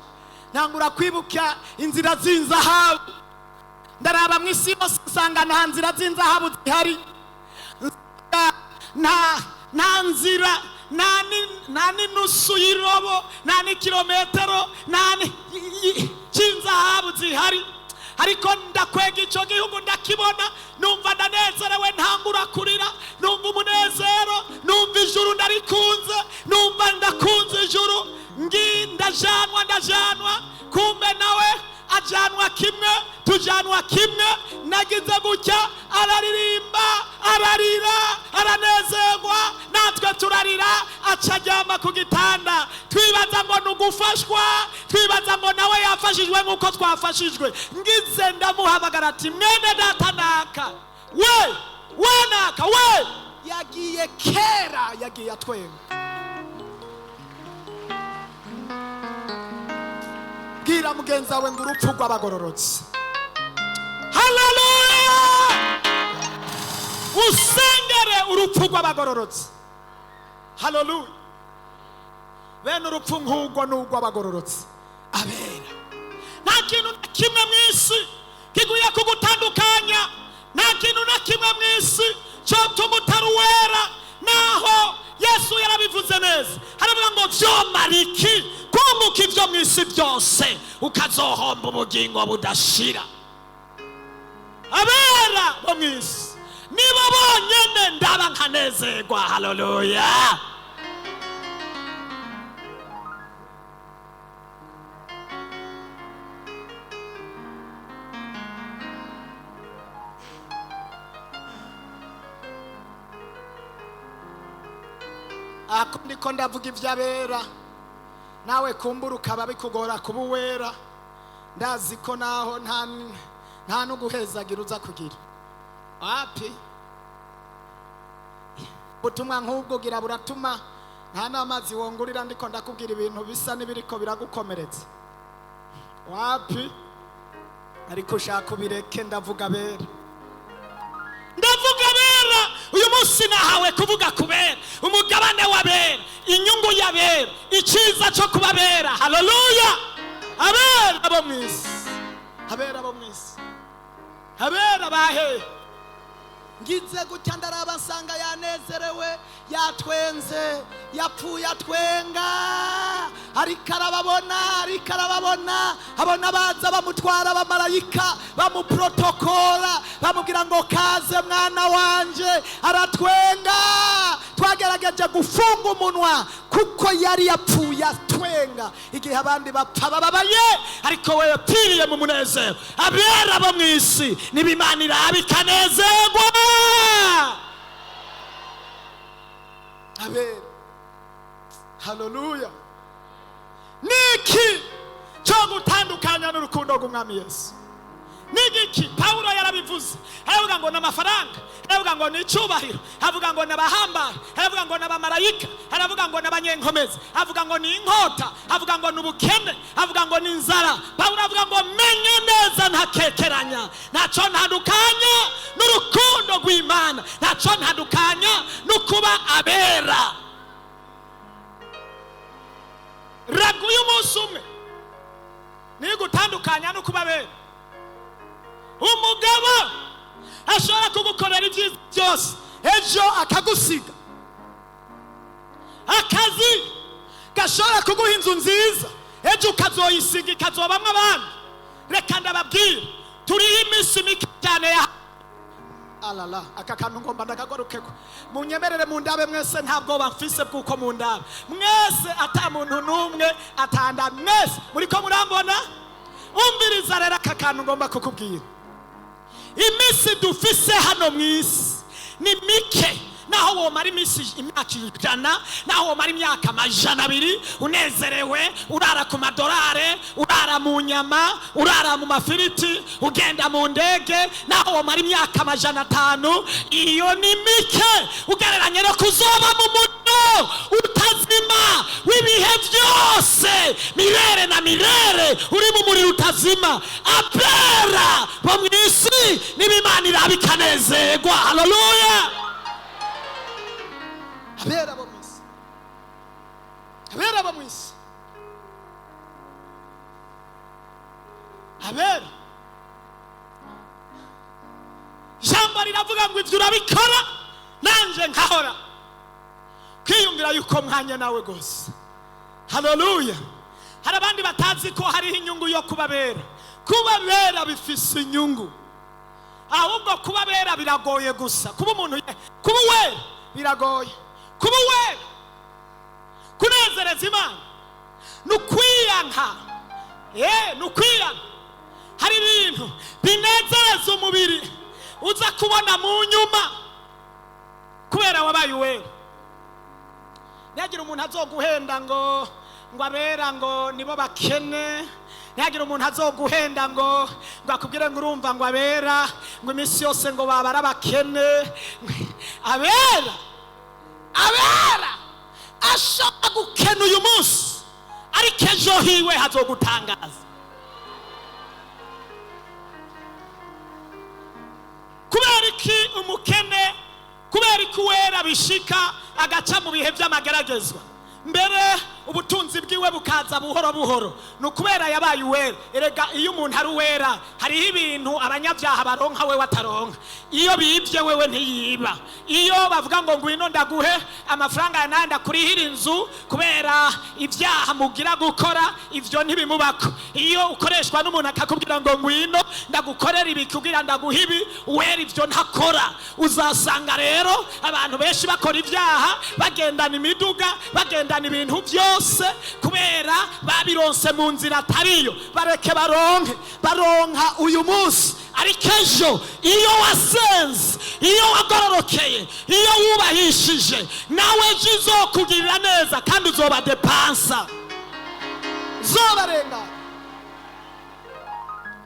Ntangura kwibuka inzira z'inzahabu. Ndaraba mu isi yose, nsanga nta nzira z'inzahabu zihari. Nsanga nta nzira, nta n'inusu y'irobo, nta n'ikirometero, nta cy'inzahabu zihari. Ariko ndakwega icyo gihugu, ndakibona, numva ndanezerewe, ntangura kurira, numva umunezero, numva ijuru ndarikunze, numva ndakunze ijuru. Ngi ndajanwa, ndajanwa, kumbe nawe ajanwa kimwe, tujanwa kimwe. Nagize gutya, araririmba, ararira, aranezerwa, natwe turarira. Aca aryama ku gitanda. Twibaza ngo ni ugufashwa, twibaza ngo nawe yafashijwe nk'uko twafashijwe. Ngize ndamuhamagara ati: "Mwene data naka we, we naka we!" Yagiye kera, yagiye atwenga. Bwira mugenzi wawe ngo urupfu rw'abagororotse. Haleluya! Usengere urupfu rw'abagororotse. Haleluya! Bene urupfu nk'urwo ni urw'abagororotse, abera. Nta kintu na kimwe mu isi kiguye kugutandukanya, nta kintu na kimwe mu isi cyotuma utari uwera. Naho Yesu yarabivuze neza, haravuga ngo: "Vyomara iki kunguka ibyo mu isi byose, ukazohomba ubugingo budashira?" Abera bo mu isi nibo bonyene ndaba nkanezerwa. Haleluya. Ako ndiko ndavuga iby'abera, nawe kumbura ukaba bikugora kuba uwera. Ndazi ko naho nta no guhezagira uza kugira wapi. Ubutumwa nk'ubwo gira buratuma nta n'amazi wongurira. Ndiko ndakubwira ibintu bisa n'ibiriko biragukomeretsa, wapi. Ariko ushaka ubireke, ndavuga abera, ndavuga abera. Uyu munsi nahawe kuvuga kubera umugabane w'abera, inyungu y'abera, icyiza cyo kuba abera. Haleluya. Abera bo mu isi, abera bo mu isi, abera bahehe. Ngize gutya ndaraba nsanga yanezerewe, yatwenze, yapfuye atwenga, ariko arababona, ariko arababona, abona baza bamutwara, abamarayika bamuprotokora, bamubwira ngo kaze mwana wanje. Aratwenga. Twagerageje gufunga umunwa kuko yari yapfuye atwenga. Igihe abandi bapfa bababaye, ariko we yapfiriye mu munezero. Abera bo mu isi niba Imana iraba ikanezerwa. Abera, haleluya. Niki cyo gutandukanya n'urukundo rw'Umwami Yesu? Nigiki? Pawulo yarabivuze, aravuga ngo ni amafaranga, aravuga ngo ni icyubahiro, avuga ngo ni abahambaye, aravuga ngo ni abamarayika, aravuga ngo ni abanyenkomezi, avuga ngo ni inkota, avuga ngo ni ubukene, avuga ngo ni inzara. Pawulo avuga ngo menye neza ntakekeranya, ntacyo ntandukanya n'urukundo rw'Imana, ntacyo ntandukanya no kuba abera. Ragu y'umunsi umwe niyo gutandukanya no kuba abera. Umugabo ashobora kugukorera ibyiza byose, ejo akagusiga. Akazi gashobora kuguha inzu nziza, ejo ukazoyisiga ikazobamwo abandi. Reka ndababwire, turiho iminsi mike cyane ya alala. Aka kantu ngomba ndakagarukeko. Munyemerere mundabe mwese, nta bwoba mfise bw'uko mundabe mwese, ata muntu n'umwe atanda, mwese muriko murambona. Umviriza rero aka kantu ngomba kukubwira. Iminsi dufise hano mu isi ni mike. Naho womara iminsi imyaka 100, naho womara imyaka 200 unezerewe, urara ku madorare, urara mu nyama, urara mu mafiriti, ugenda mu ndege, naho womara imyaka 500, iyo ni mike ugereranye no kuzoba mu muriro utazima w'ibihe byose, mirere na mirere, uri mu muriro utazima. Abera bo mu isi niba Imana iraba ikanezerwa. Haleluya. Abera bo mu isi, abera bo mu isi, abera. Ijambo riravuga ngo ibyo urabikora nanje nkahora kwiyumvira yuko mwanya nawe rwose. Haleluya. Hari abandi batazi ko hariho inyungu yo kubabera. Kubabera bifise inyungu, ahubwo kubabera biragoye gusa. Kuba umuntu, kuba uwera biragoye. Kuba uwera, kunezereza Imana ni ukwiyanka, ni ukwiyanka. Hari ibintu binezereza umubiri uza kubona mu nyuma kubera wabaye uwera. Ntihagire umuntu azoguhenda ngo abera ngo nibo bakene. Ntihagire umuntu azoguhenda ngo akubwire ngo urumva ngo abera ngo iminsi yose ngo babara abakene. Abera, abera ashobora gukena uyu munsi, ariko ejo hiwe hazogutangaza. Kubera iki umukene, kubera iki uwera bishika agaca mu bihe by'amageragezwa? Mbere Ubutunzi bwiwe bukaza buhoro buhoro, ni ukubera yabaye uwera. Erega iyo umuntu ari uwera, hariho ibintu abanyabyaha baronka we wataronka. Iyo bibye, wewe ntiyiba. Iyo bavuga ngo ngwino ndaguhe amafaranga ya nanda kurihira inzu kubera ibyaha mugira gukora, ivyo ntibimubako. Iyo ukoreshwa n'umuntu akakubwira ngo ngwino ndagukorera ibi kugira ndaguha ibi, wera ivyo ntakora. Uzasanga rero abantu benshi bakora ibyaha bagendana imiduga, bagendana ibintu byose, kubera babironse mu nzira atariyo. Bareke baronke, baronka uyu munsi, ariko ejo iyo wasenze, iyo wagororokeye, iyo wubahishije, nawe ejo izokugirira neza kandi uzoba depansa, zobarengana.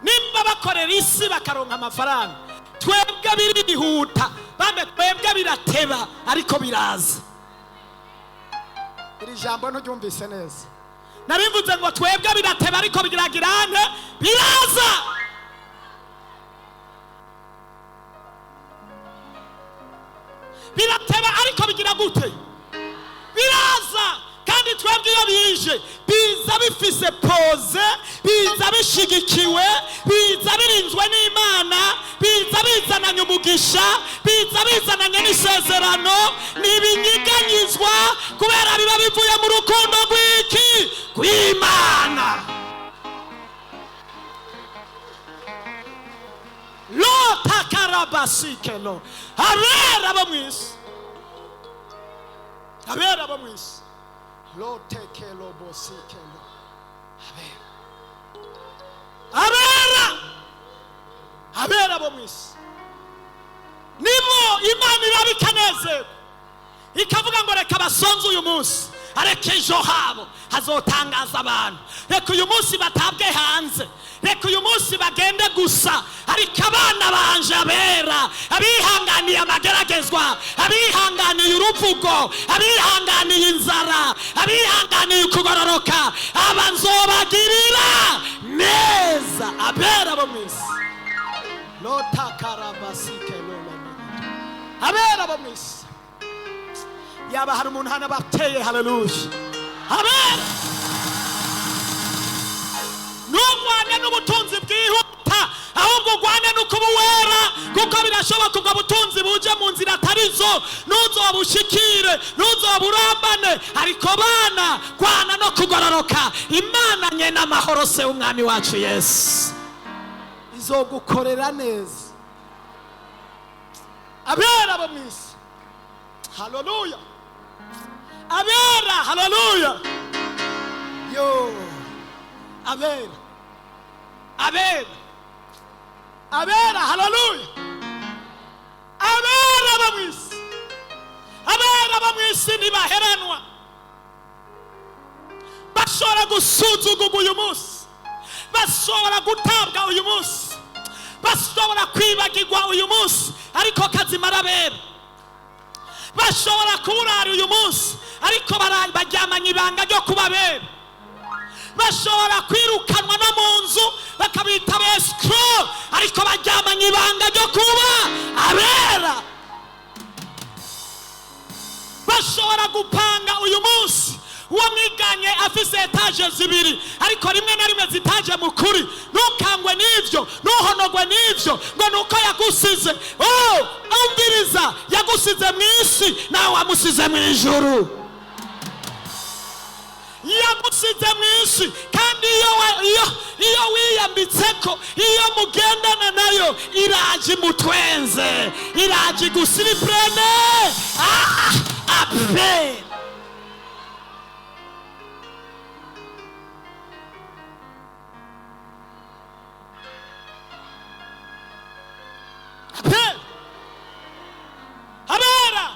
Nimba bakorera isi bakaronka amafaranga, twebwe birihuta bambe, twebwe birateba ariko biraza. Iri jambo nturyumvise neza. Narivuze ngo twebwe birateba ariko biragirane, biraza. Birateba ariko bigira gute? Biraza. Kandi twebwe iyo bije, biza bifise poze, biza bishigikiwe, biza birinzwe n'Imana, biza bizananye umugisha, biza bizananye n'isezerano. Ntibinyiganyizwa kubera biba bivuye mu rukundo rw'iki? Rw'Imana. Lotakarabasikelo. Abera bo mu isi, abera bo mu isi, lotekelo bosikelo, abera, abera, abera bo mu isi nibo Imana iraba ikanezerwa, ikavuga ngo reka basonze uyu munsi, areka ejo habo hazotangaza abantu. Reka uyu munsi batabwe hanze, reka uyu munsi bagende gusa, ariko abana banje abera, abihanganiye amageragezwa, abihanganiye uruvugo, abihanganiye inzara, abihanganiye ukugororoka, aba nzobagirira neza. Abera bo mu isi, lotakarabasikelolo, abera bo mu isi. Yaba hari umuntu hano bateye haleluya. Abera, ntugwane n'ubutunzi bwihuta, ahubwo ugwane no kuba uwera, kuko birashoboka ubwo butunzi buje mu nzira atari zo, ntuzobushikire, ntuzoburambane. Ariko bana kwana no kugororoka, Imana nye n'amahoro se umwami wacu Yesu izogukorera neza. Abera bo mu isi, haleluya. Abera, haleluya. Yo, abera, abera, abera, haleluya. Abera bo mu isi, abera bo mu isi ntibaheranwa. Bashobora gusuzugurwa uyu munsi, bashobora gutabwa uyu munsi, bashobora kwibagirwa uyu munsi, ariko kazimara abera. Bashobora kuburara uyu munsi, ariko baryamanye ibanga ryo kuba abera. Bashobora kwirukanwa no mu nzu bakabita besikoro, ariko baryamanye ibanga ryo kuba abera. Bashobora gupanga uyu munsi uwo mwiganye afise etaje zibiri, ariko rimwe na rimwe zitaje mu kuri. Ntukangwe n'ivyo, ntuhonogwe n'ivyo ngo nuko yagusize. Oh, umviriza, yagusize mu isi, nawe wamusize mu ijuru. Yagusize mu isi, kandi iyo wiyambitse ko, iyo mugendana nayo, iraje imutwenze, iraje igusiripurene. Ah, ape ape. Abera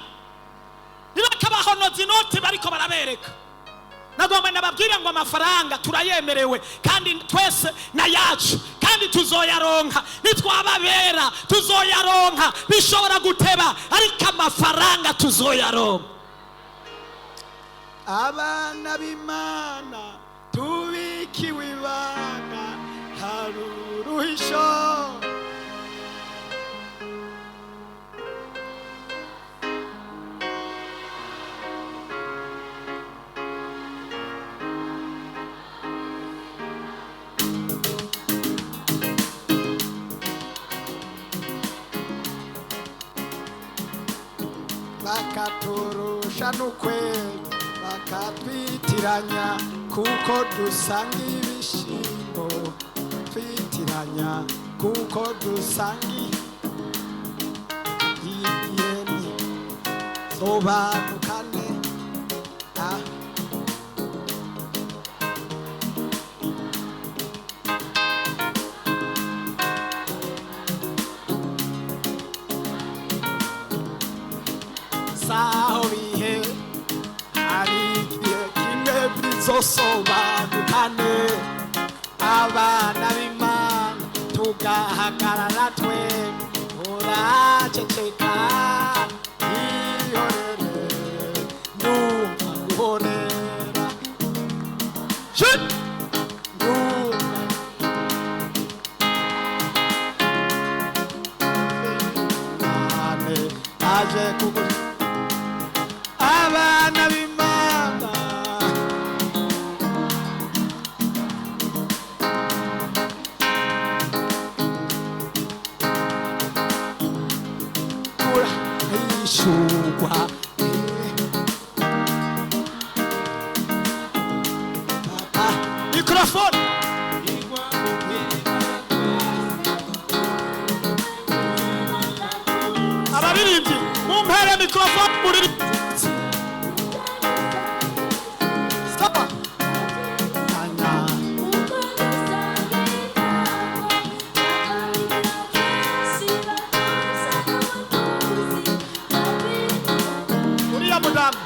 ntibakabahonoza inoti bariko barabereka. Nagomba nababwire ngo amafaranga turayemerewe, kandi twese nayacu, kandi tuzoyaronka. Nitwababera tuzoyaronka. Bishobora guteba, ariko amafaranga tuzoyaronka. Abana b'Imana tubikiwe ibanga, hari uruhisho. Duca n'ukweli bakatwitiranya kuko dusanga ibishimbo, twitiranya kuko dusanga iyeni sobanukane. Ah. Saho bihe hari igihe kimwe bizosobanukane, abana b'Imana tugahagarara twe uraceceka ihorere ndumva guhorera. Shit! Ndumva Ane aje kugu abana b'Imana. Kura ishugwa papa mikrofone. Abaririmbyi mumpere mikrofone muri sawa anya. Uriya mudamu.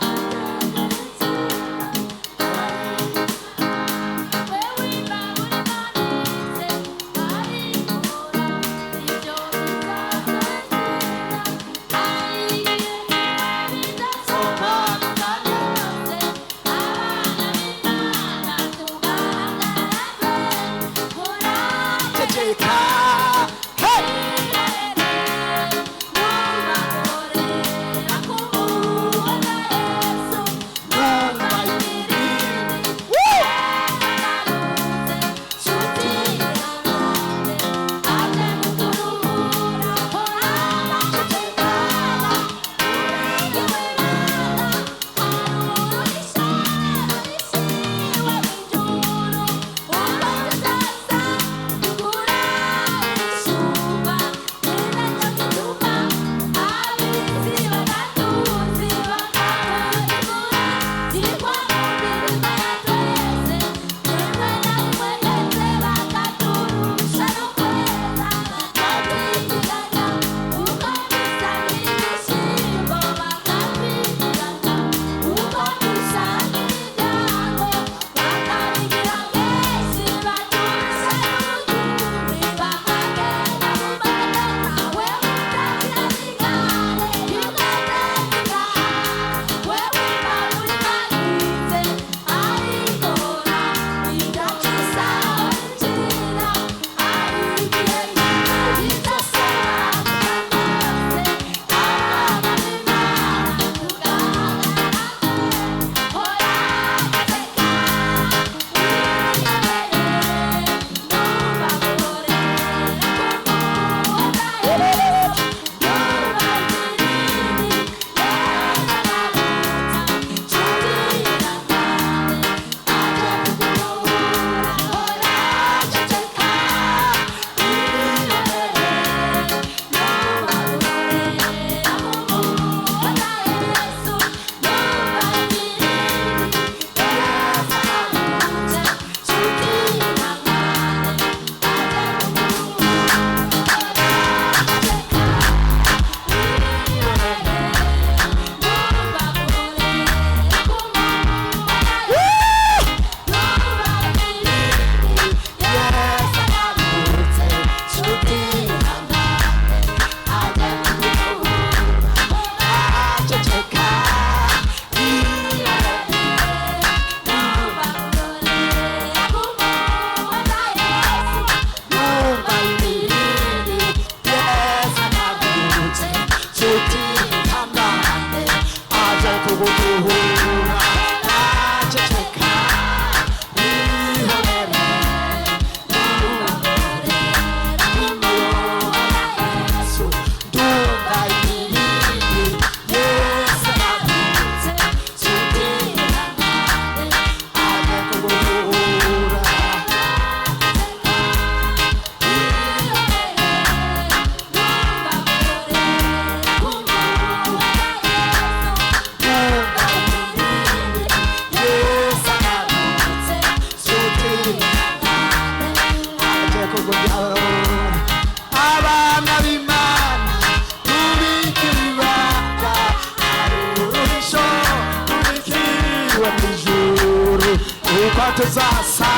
Uko tuzasa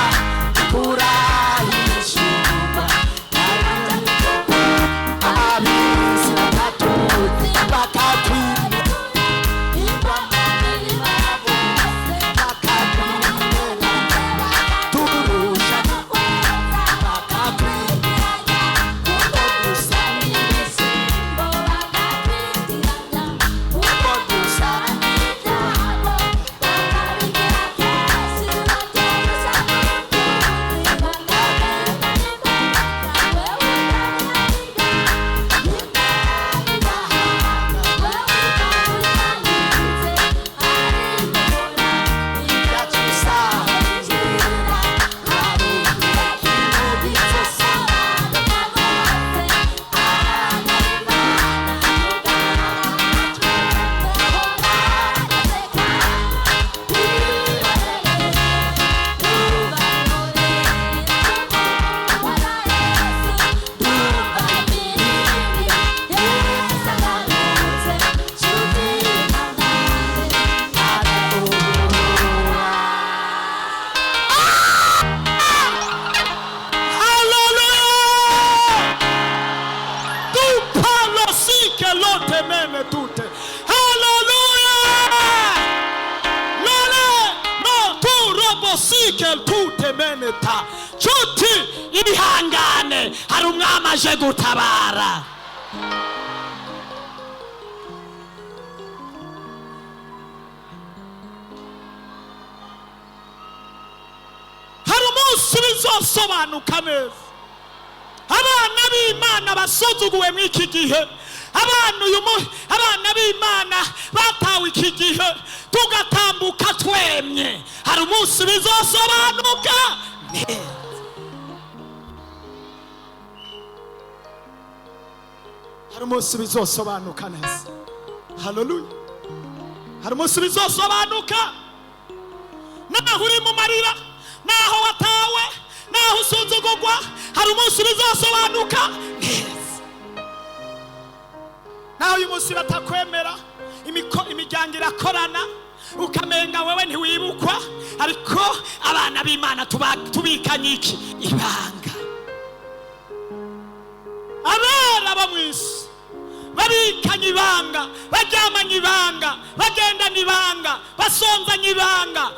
turahishimwa. Ab'isi bakatuzi bakatwimba bakatwimba turusha bakatwimba uko dusa uko dusa. Hallelujah! Tu parlo sì che lotte mene tutte. Hallelujah! Lole no tu robo sì che tutte mene ta. Tutti ibihangane hari umwami aje gutabara. Hari umunsi bizosobanuka neza. Abana b'Imana basuzuguwe muri iki gihe, abana uyu abana b'Imana batawe iki gihe, tugatambuka twemye, hari umunsi bizosobanuka neza. Hari umunsi bizosobanuka neza. Haleluya! Hari umunsi bizosobanuka. Naho uri mu marira, naho watawe, naho usuzugurwa, hari umunsi bizosobanuka neza. Naho uyu munsi batakwemera, imiryango irakorana, ukamenga wewe ntiwibukwa, ariko abana b'Imana tubikanye iki? Ibanga. Abera bo mu isi babikanye ibanga, baryamanye ibanga, bagendana ibanga, basonzanye ibanga,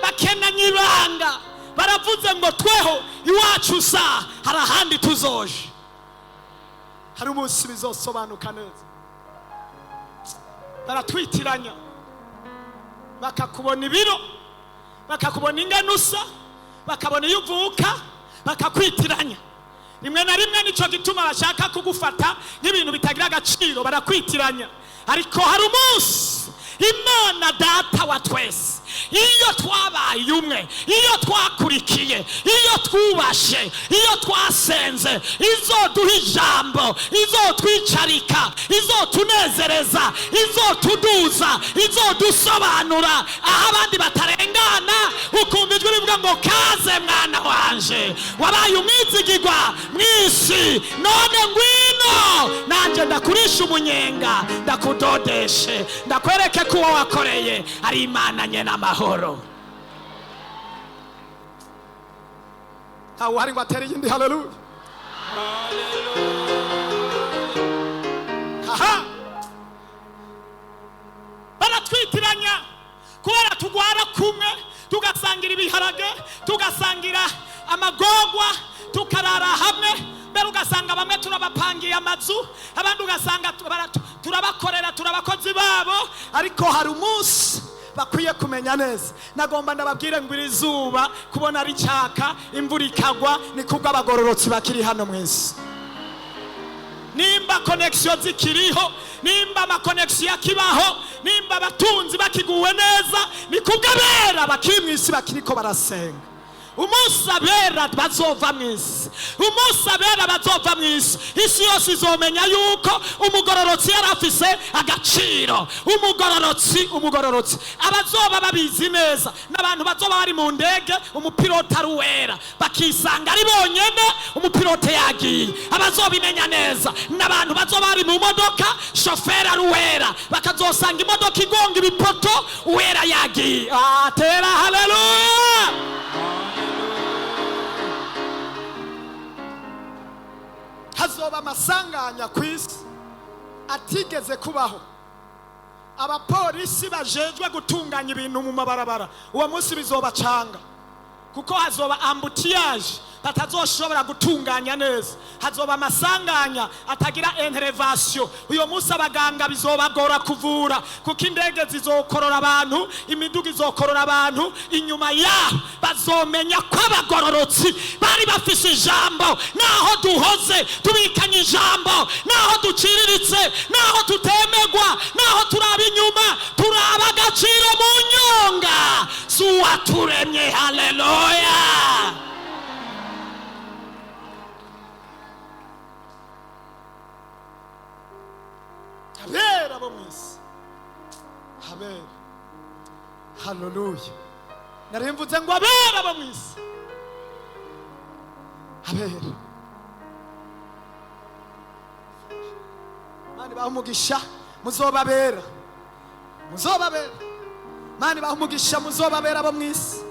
bakenanye ibanga. Baravuze ngo tweho iwacu sa hari ahandi tuzoje. Hari umunsi bizosobanuka neza. Baratwitiranya, bakakubona ibiro, bakakubona ingano usa, bakabona iyo uvuka, bakakwitiranya. Rimwe na rimwe nicyo gituma bashaka kugufata nk'ibintu bitagira agaciro, barakwitiranya. Ariko hari umunsi Imana Data wa twese, iyo twabaye umwe, iyo twakurikiye, iyo twubashe, iyo twasenze, izoduha ijambo, izotwicarika, izotunezereza, izotuduza, izodusobanura aho abandi batarengana. Ukumva ijwi rivuga ngo kaze mwana wanje, wabaye umwizigirwa mw'isi, none ngwino nanjye ndakurisha umunyenga, ndakudodeshe, ndakwereke ko uwo wakoreye ari Imana nye n'amahoro. Ntawe uhari ngo atere iyindi haleluya. Aha baratwitiranya kubera tugwara kumwe, tugasangira ibiharage, tugasangira amagogwa, tukarara hamwe. Mbere ugasanga bamwe turabapangiye amazu, abandi ugasanga turabakorera, turabakozi babo. Ariko hari umunsi bakwiye kumenya neza. Nagomba ndababwire ngo iri zuba kubona ricaka, imvura ikagwa, ni kubwo abagororotsi bakiri hano mu isi. Nimba connection zikiriho, nimba amakonegisiyo akibaho, nimba abatunzi bakiguwe neza, ni kubw'abera bakiri mu isi bakiriko barasenga. Umunsi abera bazova mu isi, umunsi abera bazova mu isi, isi yose izomenya yuko umugororotsi yari afise agaciro. Umugororotsi, umugororotsi, abazoba babizi neza n'abantu bazoba bari mu ndege, umupilote ari uwera, bakisanga ari bonyene, umupilote yagiye. Abazobimenya neza n'abantu bazoba bari mu modoka, shoferi ari uwera, bakazosanga imodoka igonga ibipoto, uwera yagiye. Atera haleluya! Hazoba amasanganya ku isi atigeze kubaho. Abapolisi bajejwe gutunganya ibintu mu mabarabara, uwo munsi bizobacanga, kuko hazoba embouteillage batazoshobora gutunganya neza. Hazoba amasanganya atagira intervention. Uyo munsi abaganga bizobagora kuvura, kuko indege zizokorora abantu, imiduga izokorora abantu. Inyuma yaho bazomenya ko abagororotsi bari bafise ijambo. Naho duhoze tubikanye ijambo, naho duciriritse, naho tutemegwa, naho turaba inyuma, turaba agaciro mu nyonga z'uwaturemye. Haleluya! Abera bo mu isi, abera, haleluya! Narimvuze ngo abera bo mu isi, abera. Mani baha umugisha, muzobabera, muzobabera. Mani baha umugisha, muzobabera bo mu isi,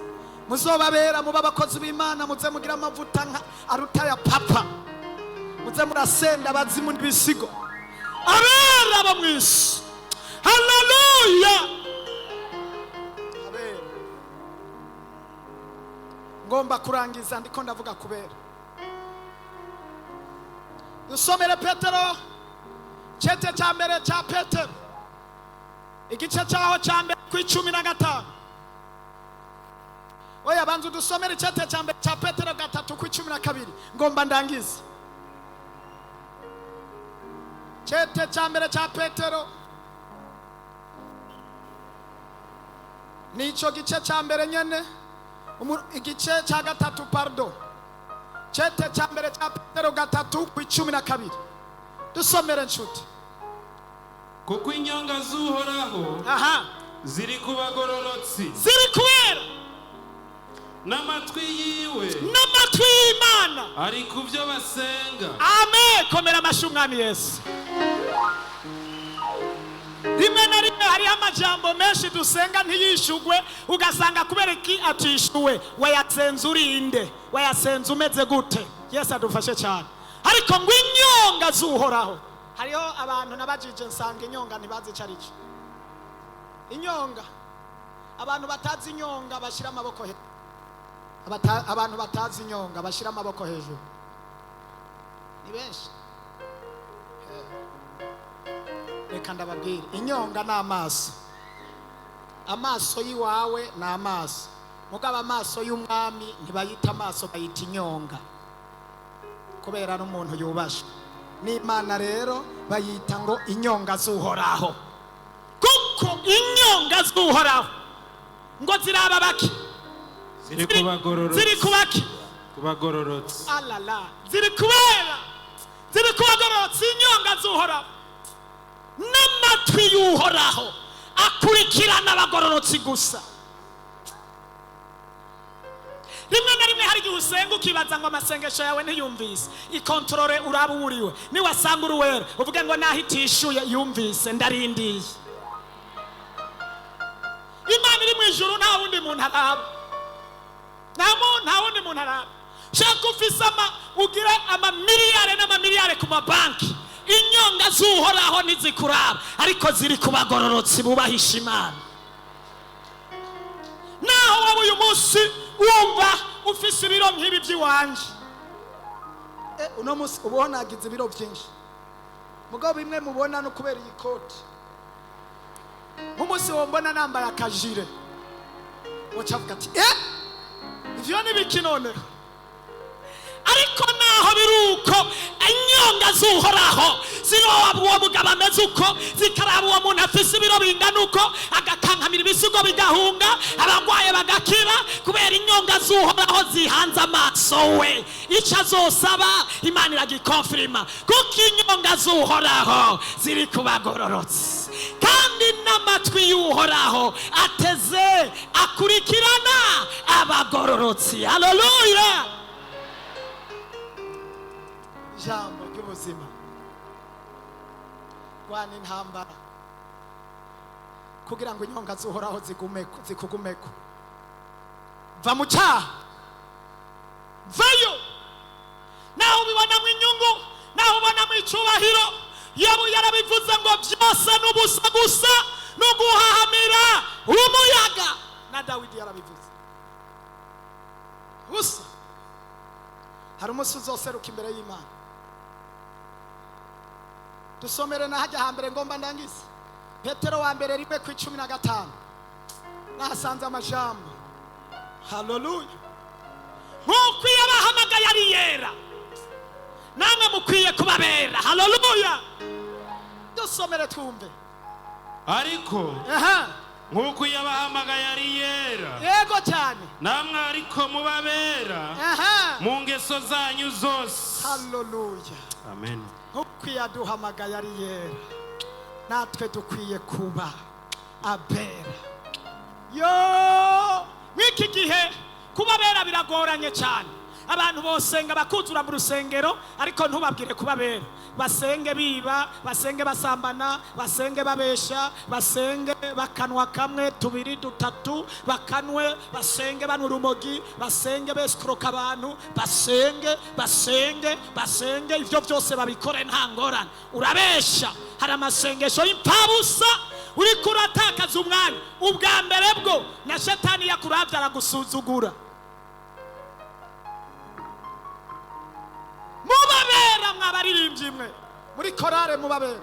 muzobabera. Muba abakozi b'Imana, muze mugira amavuta nka aruta ya papa, muze murasenda abazimu n'ibisigo. Abera bo mu isi, haleluya! Abera. Ngomba kurangiza, ndiko ndavuga kubera. Dusomere Petero, cete cya mbere cya Petero, igice cyaho cya mbere ku 15. Oya, banza udusomere icete cya mbere cya Petero 3 ku 12. Ngomba ndangize. Cete cya mbere cya Petero, nico gice cya mbere nyene, igice cya gatatu, pardon. Cete cya mbere cya Petero 3 ku 12. Dusomere, nshuti. Kuko inyonga z'Uhoraho ziri ku bagororotsi, ziri kubera, n'amatwi yiwe n'amatwi y'Imana ari ku byo basenga. Amen! Komera amashyi Umwami Yesu. Rimwe na rimwe hariho amajambo menshi dusenga ntiyishugwe, ugasanga kubera iki atishuwe? Wayasenze urinde? Wayasenze umeze gute? Yesu adufashe cyane. Ariko ngo inyonga z'Uhoraho, hariho abantu nabajije nsanga inyonga ntibazi icyo ari cyo. Inyonga, abantu batazi inyonga bashyira amaboko hejuru. Abantu batazi inyonga bashyira amaboko hejuru. Ni benshi. Reka ndababwire, inyonga ni amaso. Amaso y'iwawe ni amaso, mugabo amaso y'umwami ntibayita amaso, bayita inyonga, kubera n'umuntu yubashwe n'Imana. Rero bayita ngo inyonga z'Uhoraho, kuko inyonga z'Uhoraho ngo ziraba baki? Ziri ku bagororotsi. Ziri ku baki? Ku bagororotsi. Alala, ziri kubera, ziri kubagororotsi inyonga z'Uhoraho, n'amatwi y'Uhoraho akurikirana abagororotsi gusa. Rimwe na rimwe hari igihe usenga ukibaza ngo amasengesho yawe ntiyumvise. Ikontorore, uraba uwuriwe. Niwasanga uri uwera, uvuge ngo naho itishuye yumvise, ndarindiye. Imana iri mu ijuru, nta wundi muntu araba, nta wundi muntu araba. Shaka ufise ama ugire amamiliyare n'amamiliyare ku mabanki, inyonga z'Uhoraho ntizikuraba, ariko ziri ku bagororotsi bubahisha Imana. Naho waba uyu munsi wumva ufise ibiro nk'ibi by'iwanje, uno munsi ubuho nagize ibiro byinshi, mugabo bimwe mubona no kubera iyi koti. Nk'umunsi wombona nambaye akajire, woca avuga ati: "Ivyo ni biki noneho?" Ariko naho biri uko, inyonga z'Uhoraho ziroba uwo mugabo ameze uko, zikaraba uwo muntu afise ibiro bingana uko, agakankamira ibisigo bigahunga, abagwaye bagakira, kubera inyonga. z'Uhoraho zihanze amaso we, icyo azosaba Imana iragikonfirima, kuko inyonga z'Uhoraho ziri ku bagororotsi, kandi n'amatwi y'Uhoraho ateze akurikirana abagororotsi. Haleluya! Ijambo ry'ubuzima: rwana intambara kugira ngo inyonga z'Uhoraho zigumeko, zikugumeko. Va mu cyaha, vayo. Naho ubibonamo inyungu, naho ubonamo icyubahiro, Yobu yarabivuze ngo byose ni ubusa gusa no guhahamira umuyaga. Na Dawidi yarabivuze busa. Hari umunsi uzoseruka imbere y'Imana. Dusomere na hajya hambere, ngomba ndangize. Petero wa mbere 1:15, nahasanze amajambo. Haleluya! Nk'uko iyo abahamagaye ari yera, namwe mukwiye kubabera. Haleluya! Dusomere twumve. Ariko nk'uko iyo abahamagaye ari yera, Yego cyane. namwe ariko mubabera mu ngeso zanyu zose. Haleluya! Amen. Nk'uko iyo aduhamagaye ari yera, natwe dukwiye kuba abera. Yo, mw'iki gihe kuba abera biragoranye cyane. Abantu bosenga bakuzura mu rusengero, ariko ntubabwire kuba abera. Basenge biba, basenge basambana, basenge babesha, basenge bakanwa kamwe, tubiri, dutatu, bakanwe, basenge banywa urumogi, basenge besikoroka abantu, basenge, basenge, basenge, ibyo byose babikore nta ngorane. Urabesha, hari amasengesho y'impfabusa, uriko uratakaza umwanya. Ubwa mbere bwo na shetani yakuravye aragusuzugura. Mubabera mwabaririmbyi mwe muri korale, mubabera.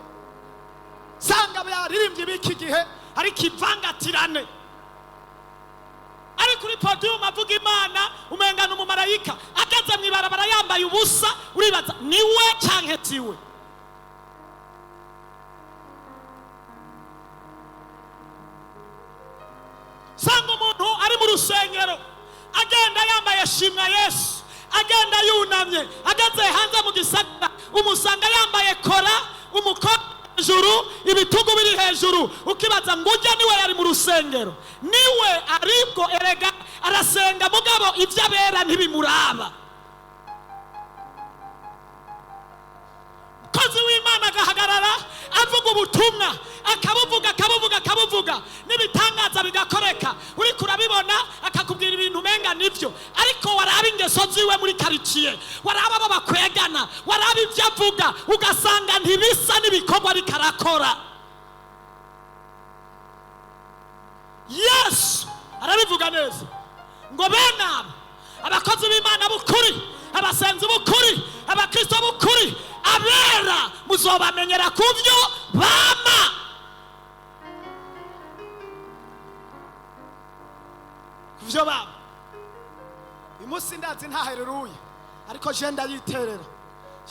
Sanga baririmbyi b'iki gihe ariko ivangatirane, ari kuri podium avuga Imana umenga ni umumarayika, ageze mu ibarabara yambaye ubusa, uribaza niwe canke siwe. Sanga umuntu ari mu rusengero agenda yambaye shimwa Yesu, agenda yunamye, ageze hanze mu gisagara umusanga yambaye kora, umukono hejuru, ibitugu biri hejuru, ukibaza ngo ujya niwe yari mu rusengero? Niwe aribwo erega arasenga, mugabo ibyo abera ntibimuraba. Umukozi w'Imana agahagarara avuga ubutumwa, akabuvuga, akabuvuga, akabuvuga, n'ibitangaza bigakoreka, uriko urabibona, akakubwira ibintu umenga nibyo, ariko waraba ingeso ziwe muri karitsiye, waraba abo bakwegana, waraba ibyo avuga, ugasanga ntibisa n'ibikorwa ariko arakora. Yesu arabivuga neza ngo bene abo, abakozi b'Imana b'ukuri, abasenzi b'ukuri, abakristo b'ukuri, abera, muzobamenyera ku byo bama. Ku byo bama. Uyu munsi ndazi nta haleluya, ariko je ndayiterera,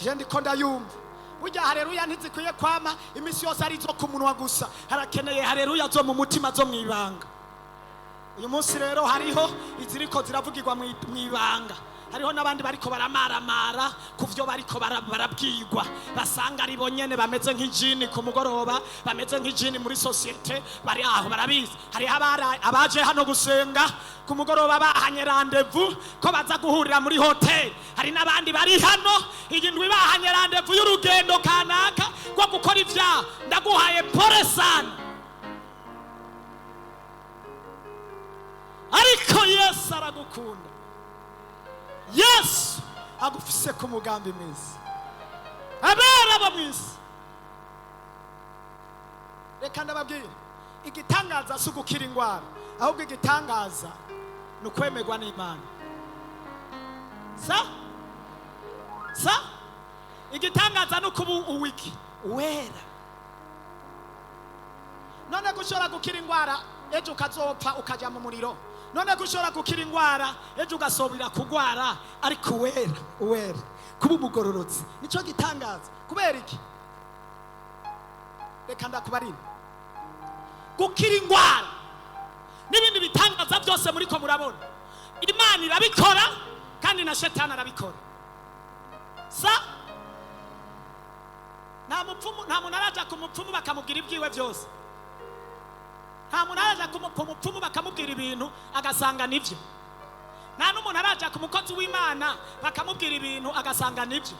je ndiko ndayumva. Burya haleluya ntizikwiye kwama iminsi yose ari izo ku munwa gusa, harakeneye haleluya zo mu mutima, zo mu ibanga. Uyu munsi rero hariho iziriko ziravugirwa mu ibanga, hariho n'abandi bariko baramaramara ku byo bariko barabwirwa, basanga ari bo nyene bameze nk'ijini ku mugoroba, bameze nk'ijini muri sosiyete, bari aho barabizi. Hariho abaje hano gusenga ku mugoroba bahanye rendez-vous ko baza guhurira muri hoteli. Hari n'abandi bari hano iyi ndwi bahanye rendez-vous y'urugendo kanaka rwo gukora ibyaha. Ndaguhaye pole sana, ariko Yesu aragukunda. Yesu agufise ku mugambi mwiza. Abera bo mu isi, reka ndababwira, igitangaza si ugukira indwara, ahubwo igitangaza ni ukwemerwa n'Imana. Sa sa igitangaza ni ukuba uwiki uwera. None ko ushobora gukira indwara ejo ukazopfa ukajya mu muriro, none ko ushobora gukira indwara ejo ugasobera kugwara, ariko uwera, uwera, kuba umugororotsi nicyo gitangaza. Kubera iki? Reka ndakubarira, gukira indwara n'ibindi bitangaza byose muriko murabona Imana irabikora kandi na Shetani arabikora. Sa nta mupfumu, nta muntu araja ku mupfumu bakamubwira ibyiwe byose. Nta muntu araja ku mupfumu bakamubwira ibintu agasanga nibyo. Nta n'umuntu araja ku mukozi w'Imana bakamubwira ibintu agasanga nibyo.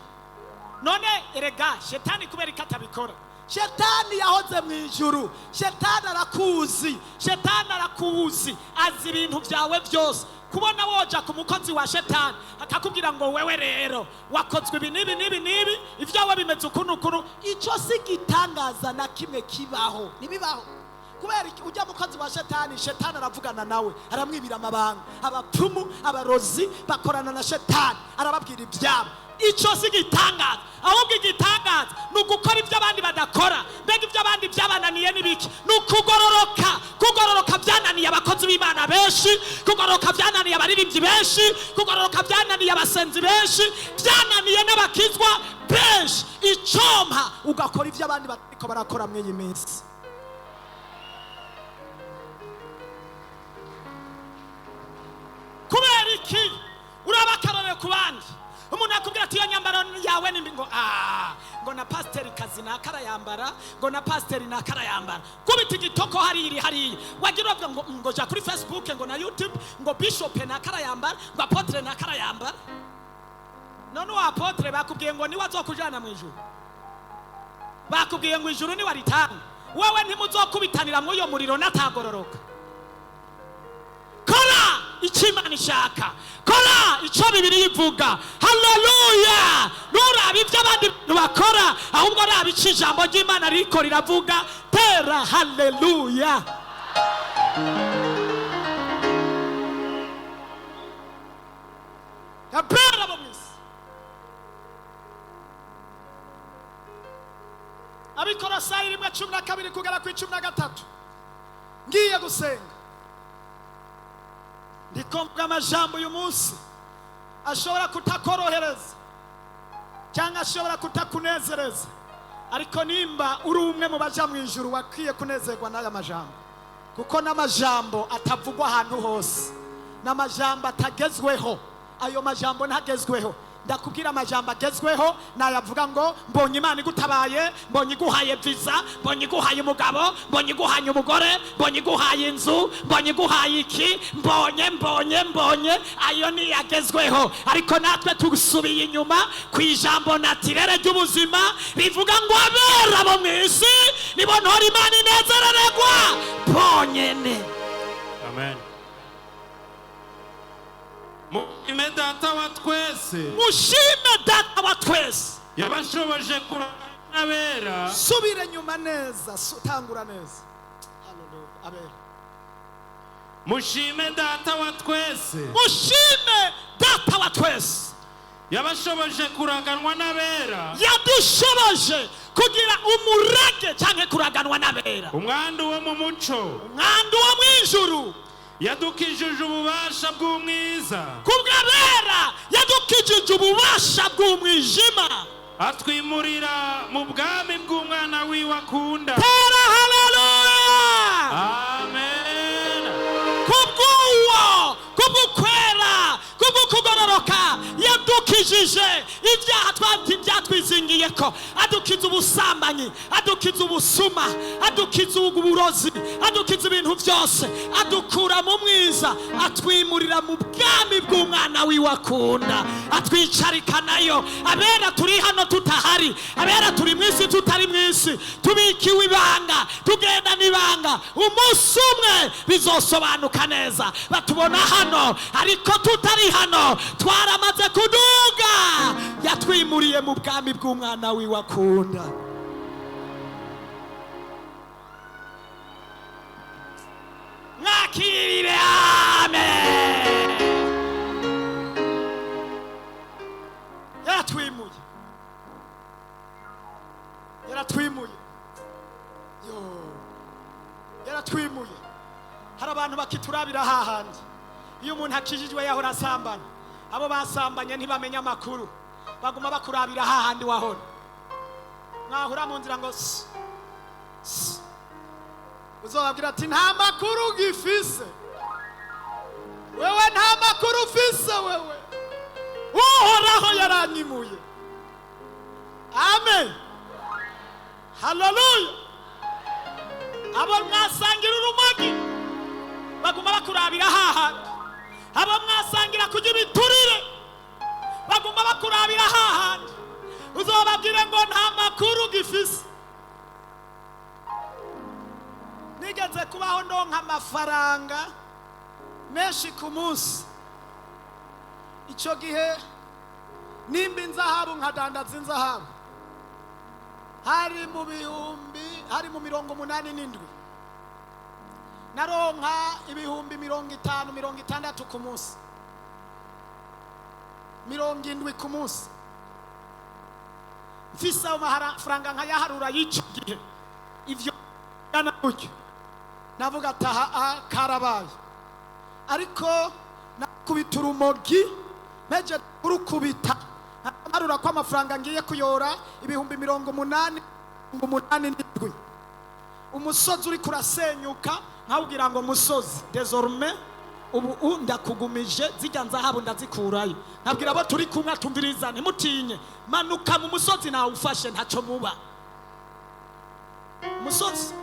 None erega Shetani kubera ko atabikora? Shetani yahoze mu ijuru, Shetani arakuzi, Shetani arakuzi, azi ibintu byawe byose. Kubona woja ku mukozi wa Shetani akakubwira ngo wewe rero wakozwe ibi n'ibi n'ibi n'ibi, ibyawe bimeze uku n'uku, icyo si gitangaza na kimwe kibaho, ntibibaho. Kubera iki? Ujya mukozi wa Shetani, Shetani aravugana nawe, aramwibira amabanga. Abapfumu, abarozi bakorana na Shetani, arababwira ibyabo. Icyo si gitangaza, ahubwo igitangaza ni ugukora ibyo abandi badakora. Mbega ibyo abandi byabananiye ni biki? Ni ukugororoka. Kugororoka byananiye abakozi b'Imana benshi, kugororoka byananiye abaririmbyi benshi, kugororoka byananiye abasenzi benshi, byananiye n'abakizwa benshi. Icompa ugakora ibyo abandi batariko barakora muri iyi minsi. Kubera iki uraba akarorero ku bandi? Umuntu akubwira ati iyo nyambaro yawe ni mbi, ngo ngo na pasiteri kazi naka arayambara, ngo na pasiteri naka arayambara. Kubita igitoko hariya iri hariya, wagira uravuga ngo jya kuri Facebook, ngo na YouTube, ngo bishop naka arayambara, ngo apôtre naka arayambara. None uwo apôtre bakubwiye ngo niwe azokujana mu ijuru? Bakubwiye ngo ijuru niwe aritanga? Wewe ntimuzokubitanira muri uyo muriro natagororoka. Kora icyo Imana ishaka, kora icyo Bibiliya ivuga. Haleluya! Nturaba ibyo abandi bakora, ahubwo raba icyo ijambo ry'Imana ririko riravuga. Tera haleluya! Abera bo mu isi, Abikorosayi 1:12 kugera ku 13. Ngiye gusenga, ndiko mvuga amajambo uyu munsi ashobora kutakorohereza cyangwa ashobora kutakunezereza, ariko nimba uri umwe mu baja mu ijuru, wakwiye kunezerwa n'aya majambo, kuko n'amajambo atavugwa ahantu hose, n'amajambo atagezweho. Ayo majambo ntagezweho. Ndakubwira, amajambo agezweho nayavuga ngo mbonye Imana igutabaye, mbonye iguhaye visa, mbonye iguhaye umugabo, mbonye iguhaye umugore, mbonye iguhaye inzu, mbonye iguhaye iki, mbonye, mbonye, mbonye. Ayo niyagezweho. Ariko natwe tusubiye inyuma ku ijambo naturel ry'ubuzima rivuga ngo abera bo mu isi nibo ntora Imana inezerererwa bonyene. Amen. Mushime Data wa twese. Mushime Data wa twese. Yabashoboje kurangwa n'abera. Subire nyuma neza, tangura neza. Haleluya, abera. Mushime Data wa twese. Mushime Data wa twese. Yabashoboje kuraganwa n'abera. Yadushoboje kugira umurage cyangwa kuraganwa n'abera. Umwandu wo mu muco. Umwandu wo mu ijuru. Yadukijije ububasha bw'umwiza. Kubw'abera yadukijije ububasha bw'umwijima. Atwimurira mu bwami bw'umwana wiwe akunda. Tera haleluya! Amen. Kubw'uwo, kubw'ukwera, kubw'ukugororoka, yadukijije ibyaha byatwizingiye ko, adukiza ubusambanyi, adukiza ubusuma, adukiza uburozi, adukiza ibintu byose, adukura mu mwiza, atwimurira mu bwami bw'umwana wiwe akunda, atwicarikanayo. Abera turi hano tutahari, abera turi mu isi tutari mu isi, tubikiwe ibanga, tugenda n'ibanga. Umunsi umwe bizosobanuka neza. Batubona hano ariko tutari hano, twaramaze kuduga. Yatwimuriye mu bwami bw'umwana wiwe akunda. Mwakirire amen. Yaratwimuye, yaratwimuye, yo, yaratwimuye. Hari abantu bakiturabira hahandi. Iyo umuntu akijijwe yahora asambana, abo basambanye ntibamenya amakuru, baguma bakurabira hahandi wahora. Mwahura mu nzira ngo "Sss, sss." Uzobabwira ati nta makuru ugifise wewe, nta makuru. Yewe wewe, Uhoraho yaranyimuye. Amen, haleluya. Abo mwasangira urumogi baguma bakurabira hahandi, abo mwasangira kurya ibiturire baguma bakurabira hahandi. Uzobabwire ngo nta makuru gifise. Nigeze kubaho ndonka amafaranga menshi ku munsi. Icyo gihe nimba inzahabu, nkadandaza inzahabu, hari mu bihumbi, hari mu 87, naronka 50,000, 60 ku munsi, 70 ku munsi. Mfise ayo mafaranga nkayaharura y'icyo gihe, ivyo bingana gutyo, navuga ataha a karabaye. Ariko nakubita urumogi, meje kurukubita, nkarura ko amafaranga ngiye kuyora 87,000. Umusozi uri kurasenyuka, nkawubwira ngo: "Musozi, désormais ubu ndakugumije, zijya nzahabu ndazikurayo." Nkabwira abo turi kumwe: "Tumviriza, ntimutinye, manuka mu musozi, nawufashe, ntacyo muba." Umusozi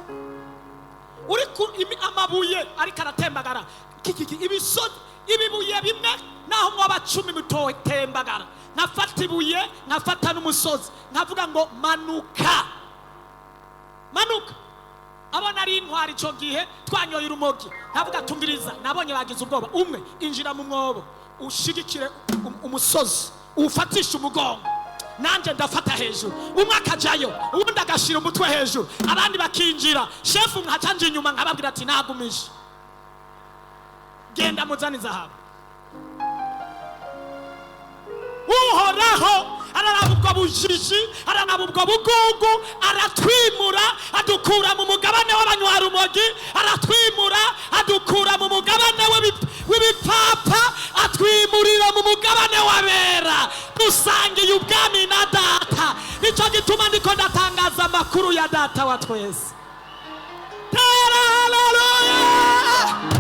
uri ku amabuye ariko aratembagara kikiki, ibisozi, ibibuye bimwe, naho mwaba 10 mutotembagara. Nkafata ibuye, nkafata n'umusozi, nkavuga ngo: "Manuka, manuka." Abona ari intwari icyo gihe twanyoye urumogi, nkavuga: "Tumviriza, nabonye bagize ubwoba, umwe injira mu mwobo, ushigikire umusozi, uwufatishe umugongo, nanjye ndafata hejuru." Umwe akajayo, uwundi agashira umutwe hejuru, abandi bakinjira. Shefu nkacanje inyuma, nkababwira ati: "Nagumije, genda muzane izahabu." Uhoraho araraba ubwo bujiji, araraba ubwo bugugu, aratwimura, adukura mu mugabane w'abanywarumogi, aratwimura, adukura mu mugabane w'ibipfapfa, atwimurira mu mugabane w'abera. Dusangiye ubwami na Data. Nicyo gituma ndiko ndatangaza amakuru ya Data wa twese. Tera haleluya!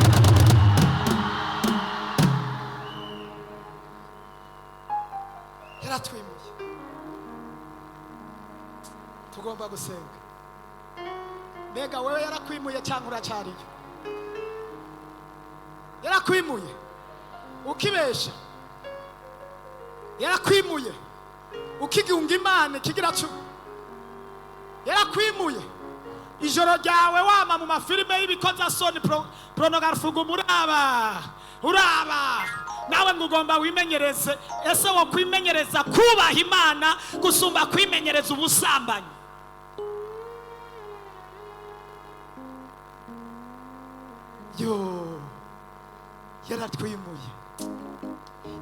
Yaratwimuye. Tugomba gusenga. Mbega wewe, yarakwimuye cyangwa uracyariyo? Yarakwimuye ukibesha? Yarakwimuye ukigunga Imana ikigira cumi? Yarakwimuye ijoro ryawe wama mu mafilime y'ibikozasoni, pornography, uguma uraba, uraba, nawe ngo ugomba wimenyereze? Ese wo kwimenyereza kubaha Imana gusumba kwimenyereza ubusambanyi? Yo, yaratwimuye.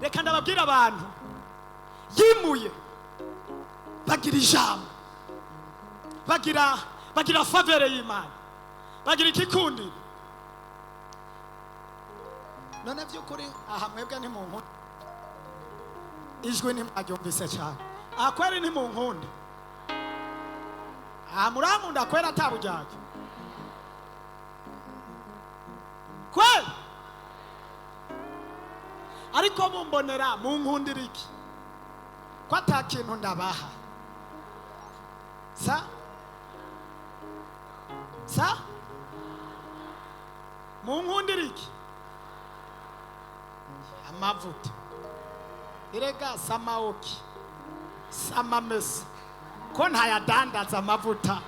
Reka ndababwira, abantu yimuye bagira ijambo, bagira faveur y'Imana, bagira ikikundiro. None by'ukuri aha mwebwe ntimunkunda? Ijwi ntimwaryumvise cyane. Aha kweri ntimunkunda? Aha murankunda kweri atabujyajya kweri? Ariko mumbonera, munkundira iki ko ata kintu ndabaha? Sa sa munkundira iki? Amavuta erega, samaoki samamesa ko ntayadandaza amavuta.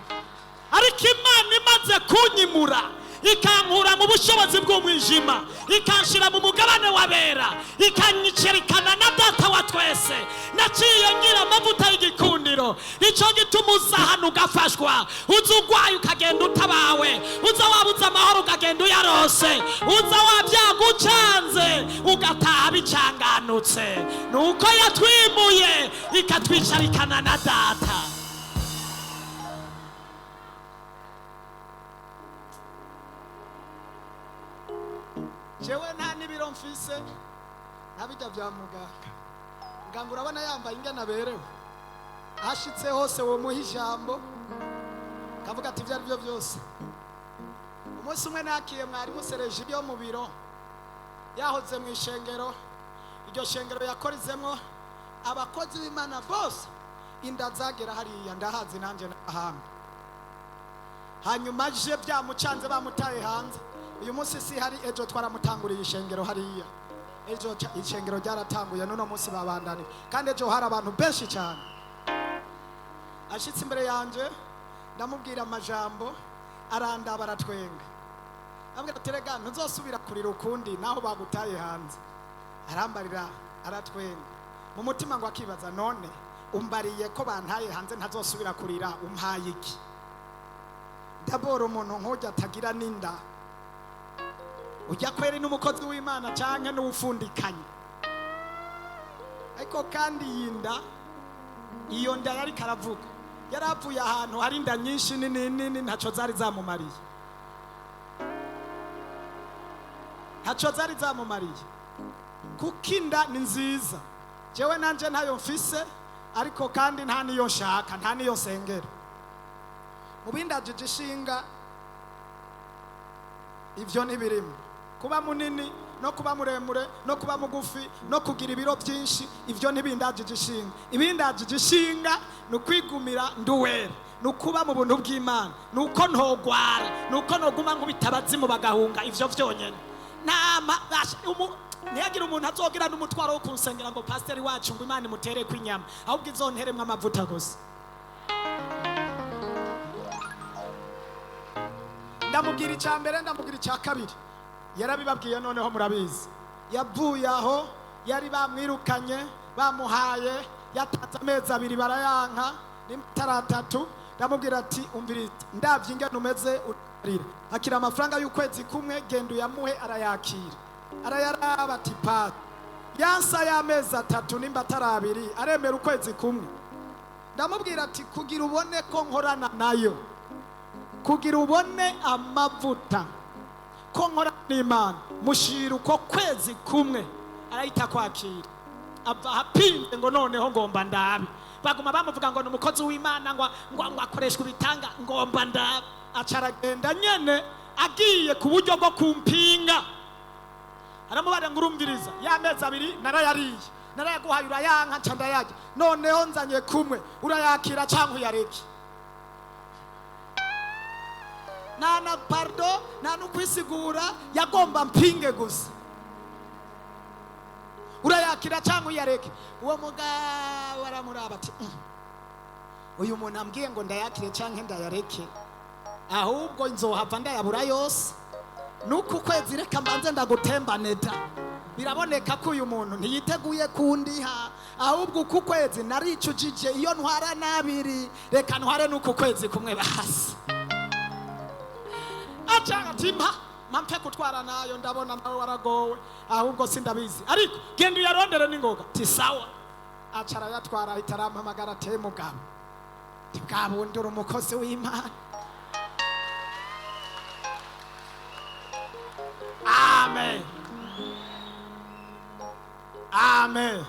Ariko Imana imaze kunyimura, ikankura mu bushobozi bw'umwijima, ikanshyira mu mugabane w'abera, ikanyicarikana na Data wa twese, naciye ngira amavuta y'igikundiro. Icyo gituma uza hano ugafashwa, uza urwaye ukagenda utabawe, uza wabuze amahoro ukagenda uyarose, uza wabyaga ucanze ugataha bicanganutse. Ni uko yatwimuye, ikatwicarikana na Data. Jewe nta n'ibiro mfise, ntabijya bya muganga. Muganga urabona yambaye ingene aberewe, ashitse hose womuha ijambo, kavuga ati: "Ibyo ari byo byose." Umunsi umwe nakiye mwarimu Sereji yo mu biro, yahoze mu ishengero. Iryo shengero yakorizemwo abakozi b'Imana bose, inda zagera hariya, ndahazi nanjye n'ahandi. Hanyuma aje byamucanze, bamutaye hanze. Uyu munsi si hari, ejo twaramutanguriye ishengero hariya. Ejo ishengero ryaratanguye, n'uno munsi babandanira, kandi ejo hari abantu benshi cyane. Ashitse imbere yanje, ndamubwira amajambo, arandaba, aratwenga. Ambwira ati: "Rega ntuzosubira kurira ukundi naho bagutaye hanze." Arambarira, aratwenga. Mu mutima ngo akibaza: "None umbariye ko bantaye hanze ntazosubira kurira, umpaye iki?" Ndabora umuntu nk'ujya atagira n'inda, ujya kweri n'umukozi w'Imana canke n'uwufundikanye? Ariko kandi iyi nda, iyo nda yari karavuga, yari avuye ahantu hari inda nyinshi nini nini, ntaco zari zamumariye, ntaco zari zamumariye. Kuko inda ni nziza, jewe nanje ntayo mfise, ariko kandi nta niyo nshaka, nta niyo nsengera. Mu bindajije ishinga ivyo ntibirimo: kuba munini no kuba muremure no kuba mugufi no kugira ibiro byinshi, ivyo ntibindajije ishinga. Ibindajije ishinga ni ukwigumira nduwera, ni ukuba mu buntu bw'Imana, ni uko ntogwara, ni uko noguma nkubita abazimu bagahunga. Ivyo vyonyene. Nama ntihagire umuntu azogira n'umutwaro wo kunsengera ngo pasiteri wacu ngo Imana imutereko inyama, ahubwo izonteremwo amavuta gusa. Ndamubwira icya mbere, ndamubwira icya kabiri, yarabibabwiye, noneho murabizi. Yavuye aho yari bamwirukanye, bamuhaye, yatanze amezi 2 barayanka n'amatara atatu. Ndamubwira ati: "Umviriza, ndabye ingene umeze urarira, akira amafaranga y'ukwezi kumwe, genda uyamuhe." Arayakira, arayaraba, ati: "Pasi yansa y'amezi 3 nimba atari 2, aremera ukwezi kumwe." Ndamubwira ati: "Kugira ubone ko nkorana nayo, kugira ubone amavuta ko nkora n'Imana, mushira uko kwezi kumwe." Arahita kwakira, ava ahapinze ngo noneho ngomba ndabe. Baguma bamuvuga ngo ni umukozi w'Imana, ngo akoreshwa ibitanga, ngomba ndabe. Aca aragenda nyene, agiye ku buryo bwo kumpinga. Aramubara ngo: "Urumviriza, ya mezi 2 narayariye, narayaguhaye urayanka, nca ndayarya. Noneho nzanye kumwe, urayakira cyangwa uyareke." Nta na pardon, nta no kwisigura, yagomba mpinge gusa: "Urayakira cyangwa uyareke." Uwo mugabo aramuraba ati: Uyu muntu ambwiye ngo ndayakire cyangwa ndayareke, ahubwo nzohava ndayabura yose. Nuko ukwezi reka mbanze ndagutembane da. Biraboneka ko uyu muntu ntiyiteguye kundiha, ahubwo uku kwezi naricujije, iyo ntwara n'abiri, reka ntware n'uku kwezi kumwe basi." Aca ati: "Mpa mpampe kutwara nayo, ndabona nawe waragowe, ahubwo sindabizi, ariko genda uyarondere n'ingoga." Ti: "Sawa." Aca arayatwara, ahita arampamagara ati: "Mugabo, ti bwa bundi uri umukozi w'Imana." Amen, amen.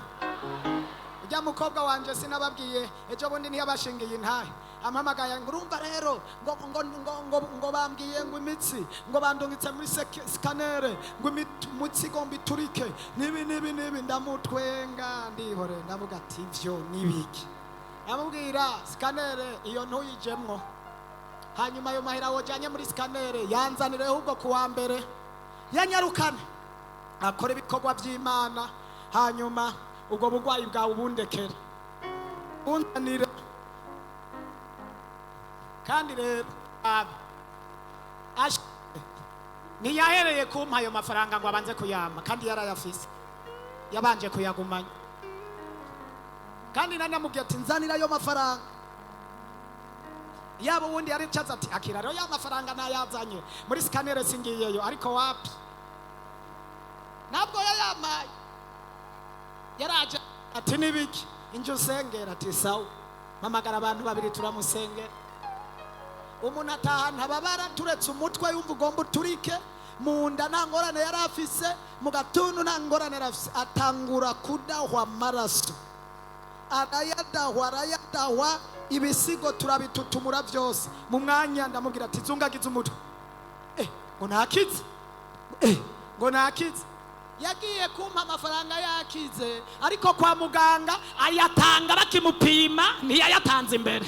Ujya mukobwa wanje sinababwiye, ejo bundi ntiyabashingiye intahe, ampamagaye ngo: "Urumva rero, ngo bambwiye ngo imitsi, ngo bandungitse muri scanner, ngo imitsi igomba iturike nibi nibi nibi." Ndamutwenga, ndihore, ndavuga ati: "Ivyo nibiki?" Ndamubwira: "Scanner iyo ntuyijemwo. Hanyuma ayo mahera wojanye muri scanner yanzanire ahubwo kuwa mbere, yanyarukane akora ibikorwa by'Imana. Hanyuma ubwo burwayi bwawe ubundekere, unzanire." Kandi rero abe ntiyahereye kumpa ayo mafaranga ngo abanze kuyampa, kandi yarayafise, yabanje kuyagumanya. Kandi nanamubwiye ati: "Nzanira ayo mafaranga." Yaba ubundi yari caza ati: "Akira rero ya mafaranga nayazanye muri scanner, singiyeyo." Ariko wapi, ntabwo yayampaye. Yaraje ati: "Nibiki inje usengera?" Ati: "Sawa." Mpamagara abantu babiri, turamusengera. Umuntu atahana ababara turetse umutwe yumva ugomba uturike, mu nda nta ngorane yari afise, mu gatuntu nta ngorane yari afise. Atangura kudahwa amaraso, arayadahwa, arayadahwa, ibisigo turabitutumura byose. Mu mwanya ndamubwira ati: "Zungagize umutwe." Ngo nakize, ngo nakize. Yagiye kumpa amafaranga yakize, ariko kwa muganga ayatanga bakimupima, ntiyayatanze imbere.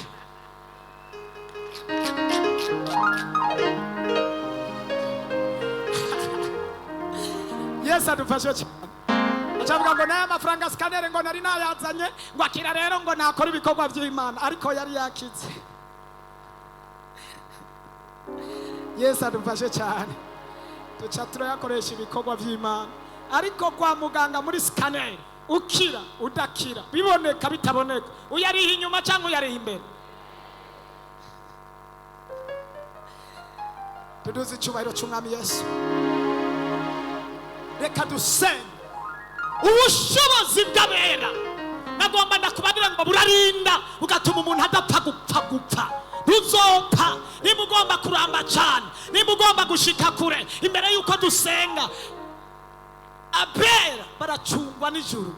Yesu adufashe cyane. Acavuga ngo n'aya mafaranga scanner ngo nari nayazanye, ngo akira rero ngo nakora ibikorwa by'Imana, ariko yari yakize. Yesu adufashe cyane. Duca turayakoresha ibikorwa by'Imana, ariko kwa muganga muri scanner ukira udakira, biboneka bitaboneka, uyariha inyuma cyangwa uyariha imbere. Tuduze icyubahiro cy'Umwami Yesu. Reka dusenge. Ubushobozi bw'abera nagomba ndakubabwira ngo burarinda, bugatuma umuntu adapfa gupfa gupfa. Ntuzopfa niba ugomba kuramba cyane, niba ugomba gushika kure. Imbere y'uko dusenga, abera baracungwa n'ijuru,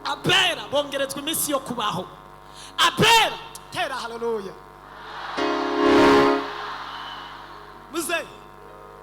abera bongerezwa iminsi yo kubaho, abera tera haleluya muze.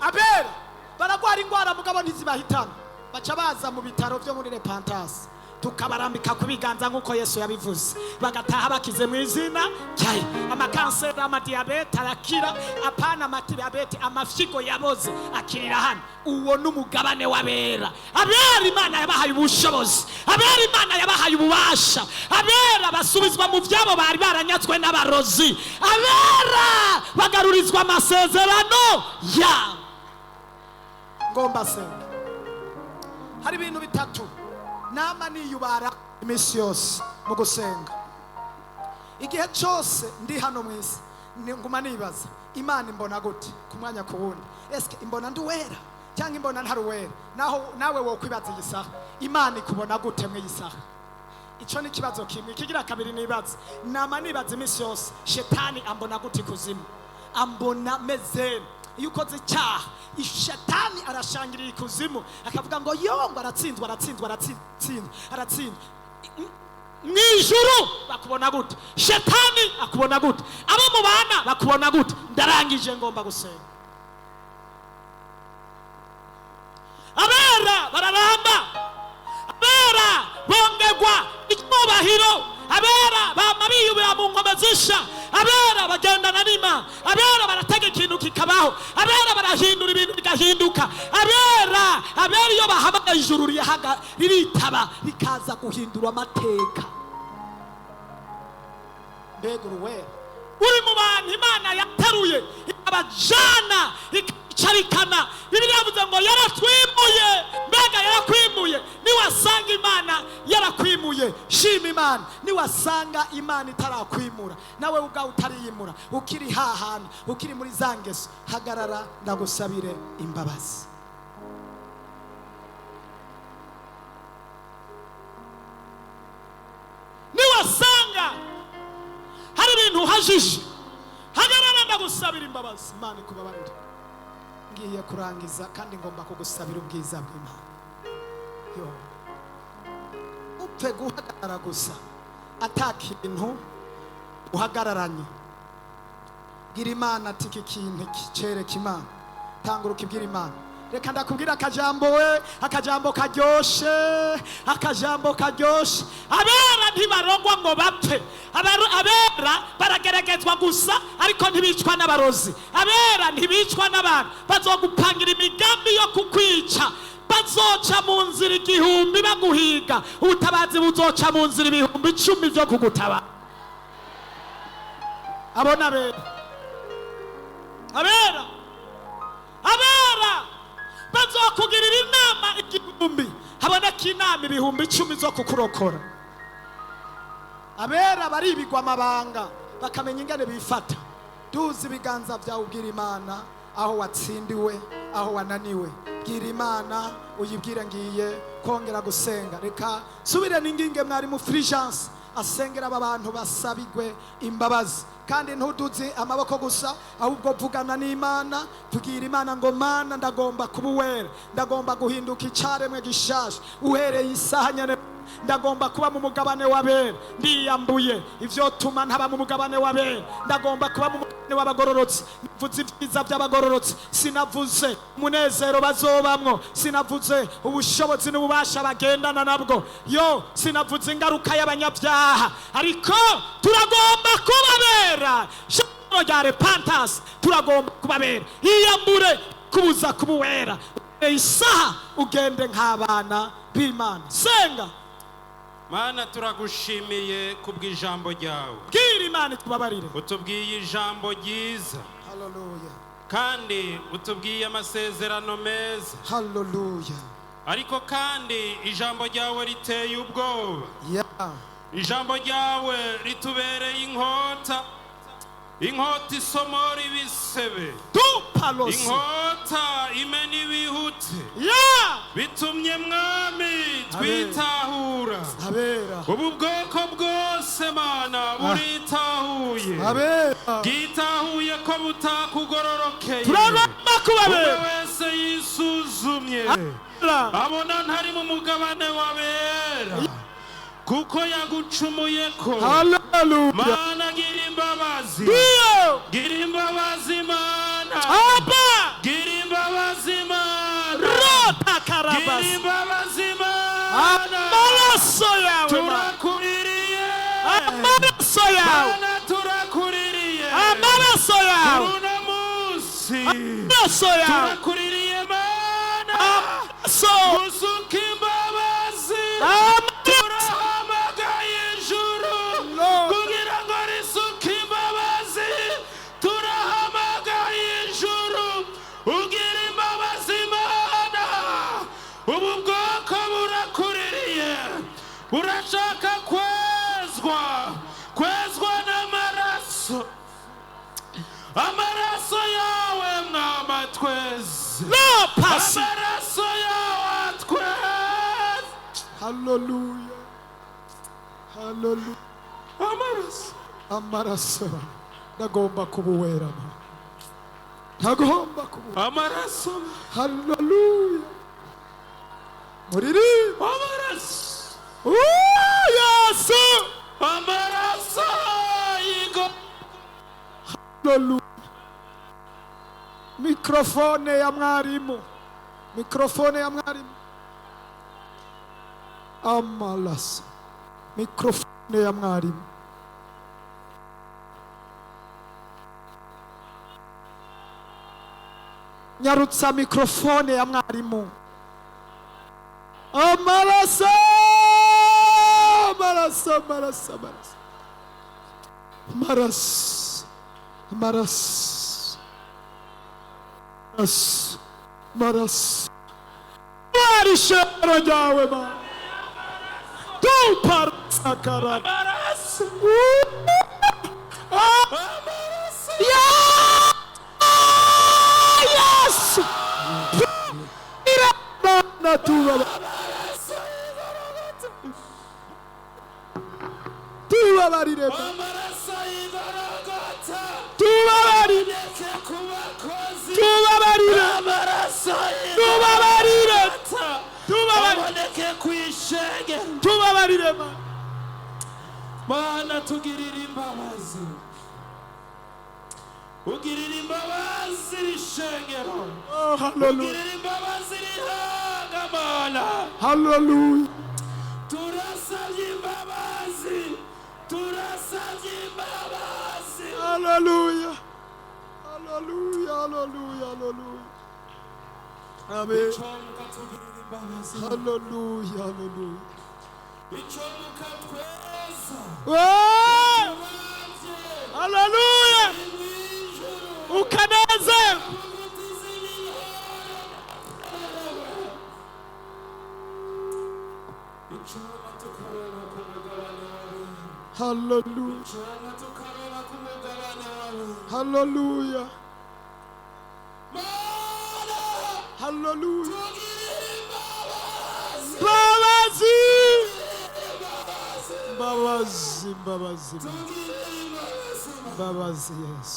Abera baragwara ingwara mugabo ntizibahitana, baca baza mu bitaro byo muri Repentance, tukabarambika ku biganza nk'uko Yesu yabivuze, bagataha bakize mu izina ryayo. Amakanseri, amadiyabete arakira, apana amadiyabete, amafyigo yaboze akirira hano. Uwo ni umugabane w'abera. Abera Imana yabahaye ubushobozi, abera Imana yabahaye ububasha, abera basubizwa mu byabo bari baranyatswe n'abarozi, abera bagarurizwa amasezerano yabo. Ngomba senga. Hari ibintu bitatu nama niyubara iminsi yose mu gusenga. Igihe cyose ndi hano mu isi nguma nibaza Imana imbona gute ku mwanya ku wundi. Eske imbona ndi uwera cyangwa imbona ntari uwera? Naho nawe wokwibaza iyi saha, Imana ikubona gute mu iyi saha? Ico ni ikibazo kimwe. Ikigira kabiri nibaza, nama nibaza iminsi yose, shetani ambona gute ikuzimu? Ambona meze iyo ukoze icyaha, shetani arashangirira ikuzimu akavuga ngo yo, ngo aratsinzwe, aratsinzwe, aratsinzwe, aratsinzwe. Mu ijuru bakubona gute? Shetani akubona gute? Abo mubana bakubona gute? Ndarangije, ngomba gusenga. Abera bararamba, abera bongerwa icyubahiro, abera bama biyubira mu ngoma zisha, abera bagendana n'Imana, abera baratega ikintu kikabaho, abera barahindura ibintu bigahinduka, abera, abera iyo bahamagaye ijuru riritaba rikaza guhindura amateka. Mbega uruwera uri mu bantu Imana yateruye ikabajana ikabicarikana. Bibiliya yavuze ngo yaratwimuye. Mbega yarakwimuye? Niwasanga Imana yarakwimuye, shima Imana. Niwasanga Imana itarakwimura, nawe ubwawe utariyimura, ukiri hahana, ukiri muri za ngeso, hagarara ndagusabire imbabazi. Niwasanga hari ibintu uhajije, hagarara ndagusabira imbabazi, Imana ikubabarire. Ngiye kurangiza kandi ngomba kugusabira ubwiza bw'Imana. Yo, upfe guhagarara gusa ata kintu uhagararanye. Bwira Imana ati iki kintu cereka Imana, tanguruka ibwira Imana. Reka ndakubwira akajambo we, akajambo karyoshe, akajambo karyoshe. Abera ntibarogwa ngo bapfe. Abera barageragezwa gusa, ariko ntibicwa n'abarozi. Abera ntibicwa n'abantu. Bazogupangira imigambi yo kukwica, bazoca mu nzira 1000 baguhiga, ubutabazi buzoca mu nzira 10,000 byo kugutabara. Abona abera, abera, abera bazokugirira inama 1000, haboneka inama 10,000 zo kukurokora. Abera baribigwa amabanga bakamenya ingene bifata. Duza ibiganza byawe ubwira Imana aho watsindiwe, aho wananiwe. Bwira Imana uyibwire ngiye kongera gusenga. Reka subire n'inginge mwari mu Fulgence asengera aba bantu basabigwe imbabazi. Kandi ntuduze amaboko gusa, ahubwo vugana n'Imana. Tubwira Imana ngo Mana, ndagomba kuba uwera, ndagomba guhinduka icaremwe gishasha uhereye isaha nyene. Ndagomba kuba mu mugabane w'abera. Ndiyambuye ivyo tuma ntaba mu mugabane w'abera. Ndagomba kuba mu mugabane w'abagororotsi. Navuze ibyiza by'abagororotsi, sinavuze umunezero bazobamwo, sinavuze ubushobozi n'ububasha bagendana nabwo, yo sinavuze ingaruka y'abanyabyaha, ariko turagomba kubabera. Ijambo rya repentance, turagomba kubabera. Iyambure kubuza kuba uwera, isaha ugende nk'abana b'Imana. Senga. Mana, turagushimiye kubw'ijambo ryawe. Bwira Imana itubabarire. Utubwiye ijambo ryiza. Haleluya. Kandi utubwiye amasezerano meza. Haleluya. Ariko kandi ijambo ryawe riteye ubwoba. Ya. Ijambo ryawe ritubereye inkota, inkota isomora ibisebe, Dupalosi. inkota imena ibihute. Ya. Bitumye, Mwami, twitahura. Abera. Ubu bwoko bwose, Mana, buritahuye, Abera. bwitahuye ko butakugororokeye. Turagomba Umwe kubabera. wese yisuzumye, Abera. abona ntari mu mugabane w'abera kuko yagucumuye ko. Haleluya. Mana, gira imbabazi. Iyo. Gira imbabazi, Mana. Aba. Gira imbabazi, Mana. Rota Gira karabasi. imbabazi, Mana. Amaraso yawe, Mana. Turakuririye. Amaraso yawe. Mana, turakuririye. Amaraso yawe. Kuri uno munsi Amaraso yawe. turakuririye, Mana. Amaraso. Gusuka imbabazi. Amaraso. Turahamagaye ijuru Lord. kugira ngo risuke imbabazi. Turahamagaye ijuru, ugira imbabazi, Mana. Ubu bwoko burakuririye, burashaka kwezwa, kwezwa n'amaraso, amaraso yawe, Mwama, tweze. No pasi. Amaraso yawe atweze. Haleluya. Haleluya. Amaraso. Amaraso. Ndagomba kuba uwera, Mana. Ntagomba kuba. Amaraso. Haleluya. Muririmbe. Amaraso. Yesu. Amaraso yigo. Haleluya. Mikrofone ya mwarimu. Mikrofone ya mwarimu. Amaraso. Mikrofone ya mwarimu. Nyarutsa mikrofone ya mwarimu. Amaraso! Amaraso, amaraso, amaraso. Amaraso. Amaraso. Amaraso. Amaraso. Mwari ishero ryawe, Mana. Duparasakara. Amaraso. Ah! Ya! Yesu! Mana, tubaba. Tubabarire, Mana. Amaraso y'Igorogota. Tubabarire. Ndetse ku bakozi. Tubabarire. Amaraso Tubabarire. y'Igorogota. Tubabarire. Aboneke ku ishenge. Tubabarire, Mana. Mana, tugirire imbabazi, ugirire imbabazi iri shengero. Oh, hallelujah. Ugirire imbabazi rihanga, Mana. Hallelujah. Turasabye imbabazi, turasabye imbabazi. Hallelujah. Hallelujah. Hallelujah. Hallelujah. Amen. Icomuka tugirire imbabazi. Hallelujah. Hallelujah. Icomuka tweza. Oh! Tubavye. Hallelujah. Mw'ijuru. Ukanezerwa. Icuma tukaroba ku mugabane wawe. Hallelujah. Icuma tukaroba ku mugabane wawe. Hallelujah. Mana, Hallelujah. tugirire imbabazi. Mbabazi. Mbabazi, mbabazi. Tugirire imbabazi. Mbabazi, yes.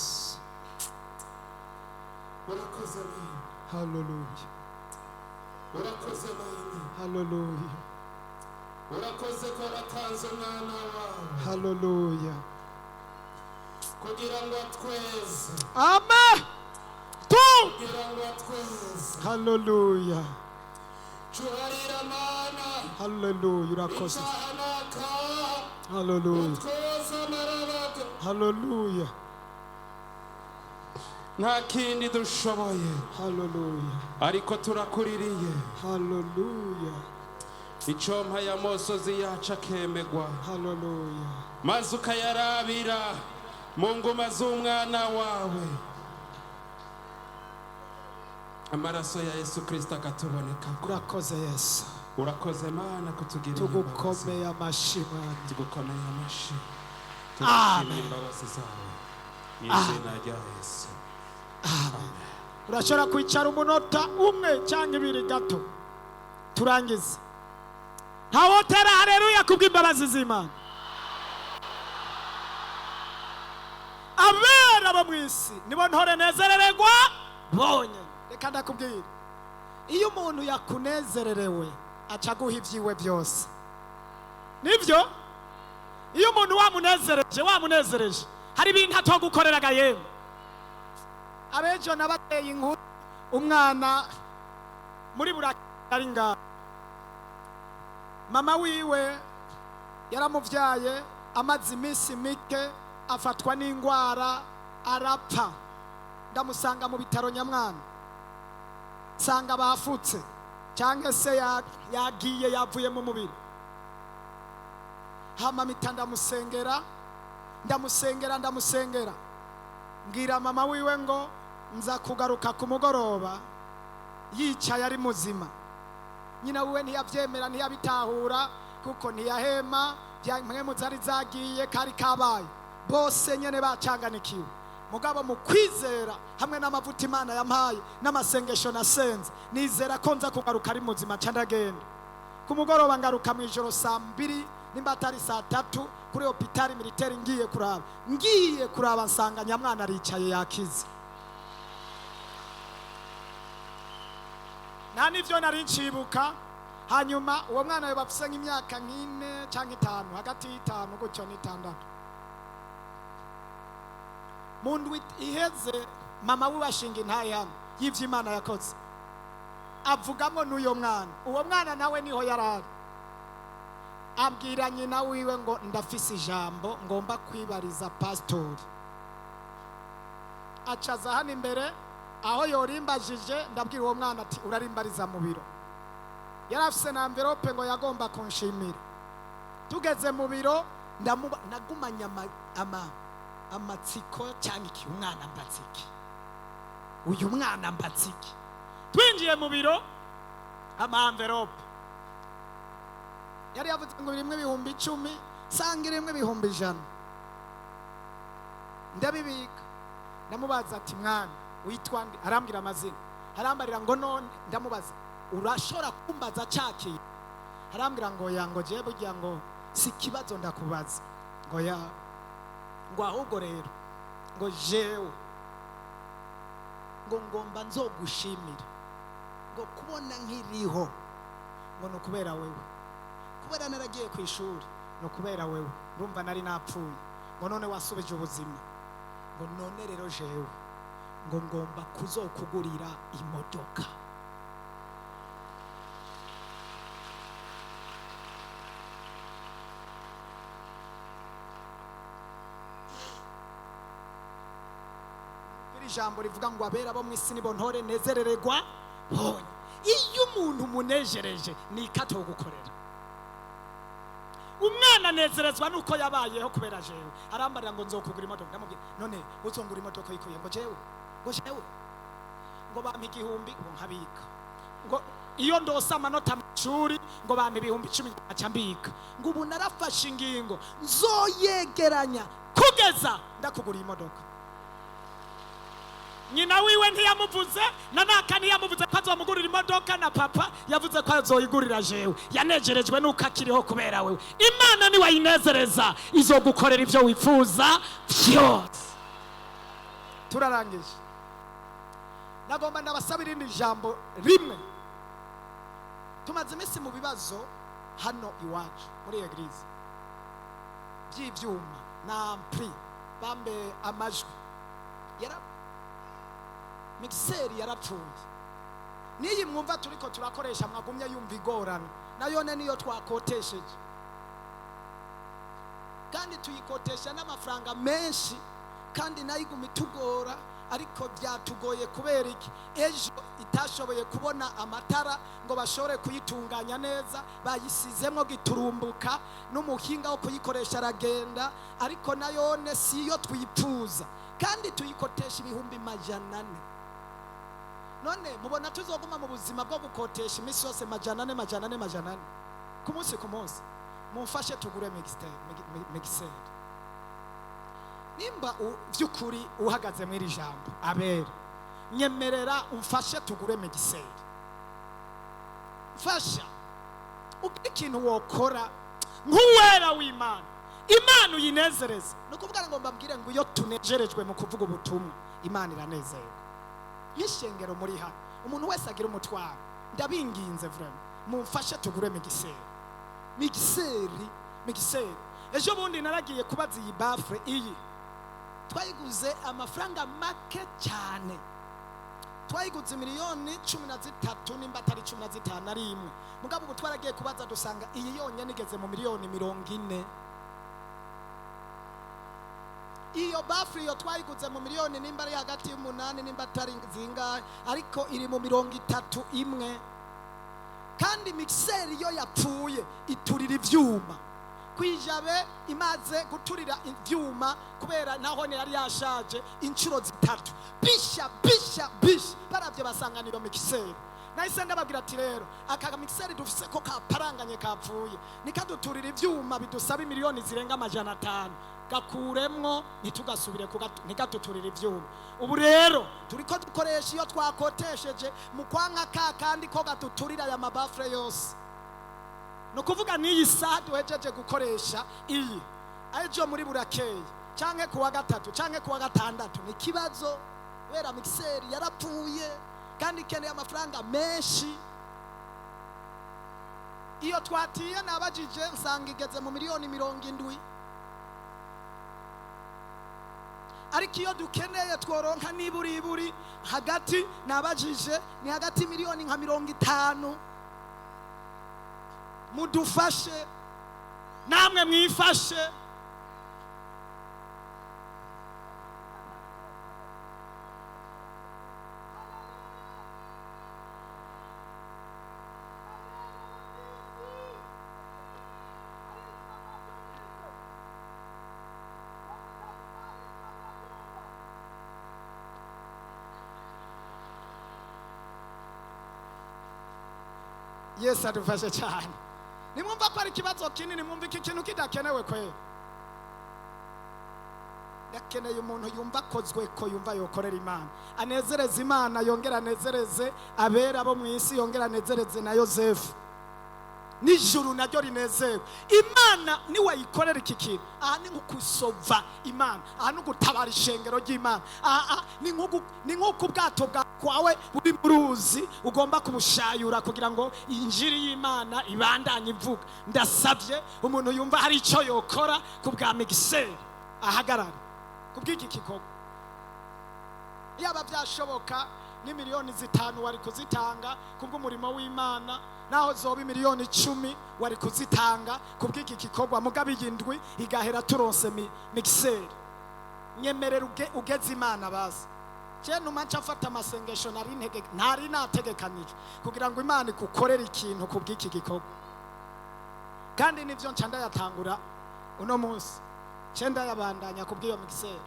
Urakoze, Mana. Hallelujah. Urakoze, Mana. Hallelujah. Urakoze ko watanze umwana wawe Haleluya. kugira ngo atweze, Amen. Tu. kugira ngo atweze. Haleluya. Cuharira, Mana. Haleluya. Urakoze. Icyaha n'akaha. Haleluya. Twoza amarabaga. Haleluya. Nta kindi dushoboye, Haleluya. ariko turakuririye. Haleluya. Icompa ya mosozi yacu akemegwa, Haleluya. maze ukayarabira mu nguma z'umwana wawe, amaraso ya Yesu Kirisito akatuboneka. Urakoze, Yesu. Urakoze, Mana, kutugirira imbabazi. Tugukomeye amashyi, Mwami. Tugukomeye amashyi. Amen. Tugushimira imbabazi zawe mu izina rya Yesu. Urashobora kwicara umunota umwe cyangwa ibiri gato, turangize. Ntawotera haleluya kubw'imbabazi z'Imana. Abera bo mu isi nibo ntore nezerererwa bonyine. Reka ndakubwira, iyo umuntu yakunezererewe aca aguha ibyiwe byose. Nibyo, iyo umuntu wamunezereje, wamunezereje, hari ibintu atogukoreraga. Yemwe, abejo nabateye inkuru, umwana muri Buraki ari ngaho, mama wiwe yaramubyaye, amaze iminsi mike afatwa n'indwara arapfa. Ndamusanga mu bitaro nyamwana, nsanga bafutse cyangwa se yagiye, yavuye mu mubiri. Hama mpita ndamusengera, ndamusengera, ndamusengera, mbwira mama wiwe ngo nza kugaruka ku mugoroba yicaye ari muzima. Nyina wiwe ntiyabyemera, ntiyabitahura, kuko ntiyahema, mpwemu zari zagiye, kari kabaye, bose nyene bacanganikiwe. Mugabo mu kwizera hamwe n'amavuta Imana yampaye n'amasengesho nasenze, nizera ko nza kugaruka ari muzima. Nca ndagenda ku mugoroba, ngaruka mu ijoro saa 2 nimba atari saa 3 kuri hôpital militaire. Ngiye kuraba, ngiye kuraba, nsanga nyamwana aricaye, yakize. Nta n'ibyo nari ncibuka. Hanyuma uwo mwana we bafise nk'imyaka nk'ine cyangwa itanu, hagati y'itanu gutyo n'itandatu. Mu ndwi iheze mama we ashinga intahe hano y'ivyo Imana yakoze, avugamo n'uyo mwana. Uwo mwana nawe niho yari ari. Abwira nyina wiwe ngo ndafise ijambo ngomba kwibariza pasitori. Acaza hano imbere aho yorimbajije. Ndabwira uwo mwana ati urarimbariza mu biro. Yari afise na enveloppe ngo yagomba kunshimira. Tugeze mu biro, nagumanye amatsiko cyangwa iki, umwana mbatsiki, uyu mwana mbatsiki. Twinjiye mu biro, ama enveloppe yari yavuze ngo birimwo 10,000, sanga irimwo 100,000. Ndabibika. Ndamubaza ati mwana, witwa nde? Arambwira amazina, arambarira ngo none ndamubaza, urashobora kumbaza cyakintu? Arambwira ngo ya, ngo jewe burya ngo si ikibazo ndakubaza, ngo ya, ngo ahubwo rero ngo jewe ngo ngomba nzogushimira, ngo kubona nkiriho ngo ni ukubera wewe, kubera naragiye ku ishuri ni ukubera wewe, urumva nari napfuye, ngo none wasubije ubuzima, ngo none rero jewe ngo ngomba kuzokugurira imodoka. Iri jambo rivuga ngo abera bo mu isi nibo ntore nezerererwa bonye. Iyo umuntu umunejereje ni ikatogukorera. Umwana anezerezwa nuko yabayeho kubera jewe. Arambarira ngo nzokugura imodoka. Ndamubwira, none uzongura imodoka yikuye? Ngo jewe, ngo jewe ngo bampa 1000 ngo nkabika, ngo iyo ndose amanota mu ishuri ngo bampa 10,000 nkaca mbika, ngo ubu narafashe ingingo nzoyegeranya kugeza ndakugura imodoka. Nyina wiwe ntiyamuvuze na naka, ntiyamuvuze ko azomugurira imodoka, na papa yavuze ko azoyigurira jewe. Yanejerejwe nuko akiriho kubera wewe. Imana niwayinezereza izogukorera ibyo wifuza byose. Turarangije. Nagomba ndabasaba irindi jambo rimwe. Tumaze iminsi mu bibazo. Hano iwacu muri église by'ibyuma na ampli, bambe amajwi yara mixeur yarapfuye. N'iyi mwumva turiko turakoresha, mwagumye yumva igorana, nayone niyo twakotesheje, kandi tuyikotesha n'amafaranga menshi, kandi nayo iguma itugora. Ariko byatugoye kubera iki? Ejo itashoboye kubona amatara ngo bashobore kuyitunganya neza, bayisizemo giturumbuka, n'umuhinga wo kuyikoresha aragenda. Ariko nayone si yo twipfuza, kandi tuyikotesha 400,000. None mubona tuzoguma mu buzima bwo gukotesha iminsi yose 400, 400, 400 ku munsi ku munsi? Mumfashe tugure mixeur. Nimba by'ukuri uhagaze muri iri jambo, abera, nyemerera umfashe tugure mixeur. Mfasha ugire ikintu wokora nk'uwera w'Imana, Imana uyinezereze. Ni ukuvuga ngo mbabwire ngo iyo tunejerejwe mu kuvuga ubutumwa, Imana iranezerwa. Nk'ishengero muri hano, umuntu wese agira umutwaro, ndabinginze vraiment, mumfashe tugure mixeur, mixeur, mixeur. Ejo bundi naragiye kubaza iyi baffle. Iyi twayiguze amafaranga make cyane, twayiguze miliyoni 13, nimba atari 15 ari imwe. Mugabo ubu twaragiye kubaza, dusanga iyi yonyine igeze mu miliyoni 40. Iyo baffle, iyo twayiguze mu miliyoni nimba ari hagati y'umunani, nimba atari zingahe, ariko iri mu 30 imwe. Kandi mixeur iyo yapfuye iturira ivyuma. Kwijabe imaze guturira ivyuma, kubera naho yari yashaje, inshuro zitatu bisha bisha bisha, baravye basanga niyo mixeur. Nahise ndababwira ati: "Rero aka mixeur dufise ko kaparanganye, kapfuye, nikaduturira ivyuma bidusaba miliyoni zirenga 500, gakuremwo, ntitugasubire ntigatuturire ivyuma." Ubu rero turiko dukoresha iyo twakotesheje mu kwanka ka kandi ko gatuturira aya ma baffle yose. Ni ukuvuga n'iyi saha duhejeje gukoresha iyi, ejo muri burakeye canke kuwa gatatu canke kuwa gatandatu ni ikibazo, kubera mixeur yarapfuye kandi ikeneye amafaranga menshi. Iyo twatiye, nabajije nsanga igeze mu miliyoni 70. Ariko iyo dukeneye tworonka niburiburi hagati, nabajije, ni hagati miliyoni nka 50. Mudufashe, namwe mwifashe. Yesu adufashe cyane. Nimwumva ko ari ikibazo kinini, mwumva iki kintu kidakenewe kwera. Ndakeneye umuntu yumva akozwe ko yumva yokorera Imana, anezereze Imana, yongera anezereze abera bo mu isi, yongera anezereze na Yosefu, n'ijuru naryo rinezerwe. Imana niwayikorera iki kintu, aha ni nko kusova Imana, aha ni ugutabara ishengero ry'Imana, aha ni nk'uko ubwato bwawe buri mu ruzi ugomba kubushayura kugira ngo injiri y'Imana ibandanye ivuga. Ndasabye umuntu yumva hari icyo yokora ku bwa mixeur, ahagarara ku bw'iki gikorwa. Yaba byashoboka ni miliyoni 5 wari kuzitanga kubw'umurimo w'Imana, naho zoba miliyoni 10 wari kuzitanga kubw'iki gikorwa, mugabo iyi ndwi igahera turonse mixeur. Nyemerera ugeze Imana bazi je numa nca mfata amasengesho nari ntege ntari nategekanije kugira ngo Imana igukorere ikintu kubw'iki gikorwa. Kandi nivyo nca ndayatangura uno munsi, nce ndayabandanya kubw'iyo mixeur.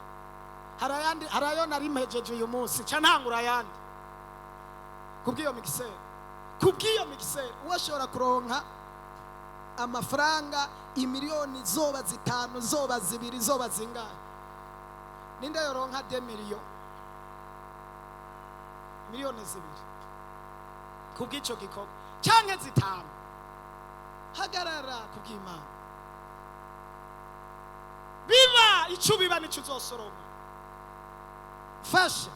Hari ayandi, hari ayo nari mpejeje uyu munsi, nca ntangura ayandi kubw'iyo mixeur, kubw'iyo mixeur. Uwo ashobora kuronka amafaranga imiliyoni zoba 5, zoba 2, zoba zingahe, ninde yoronka 2 millions, miliyoni 2 kubw'ico gikorwa, canke 5? Hagarara kubw'Imana. Biba ico biba nico uzosoroma. Fasha.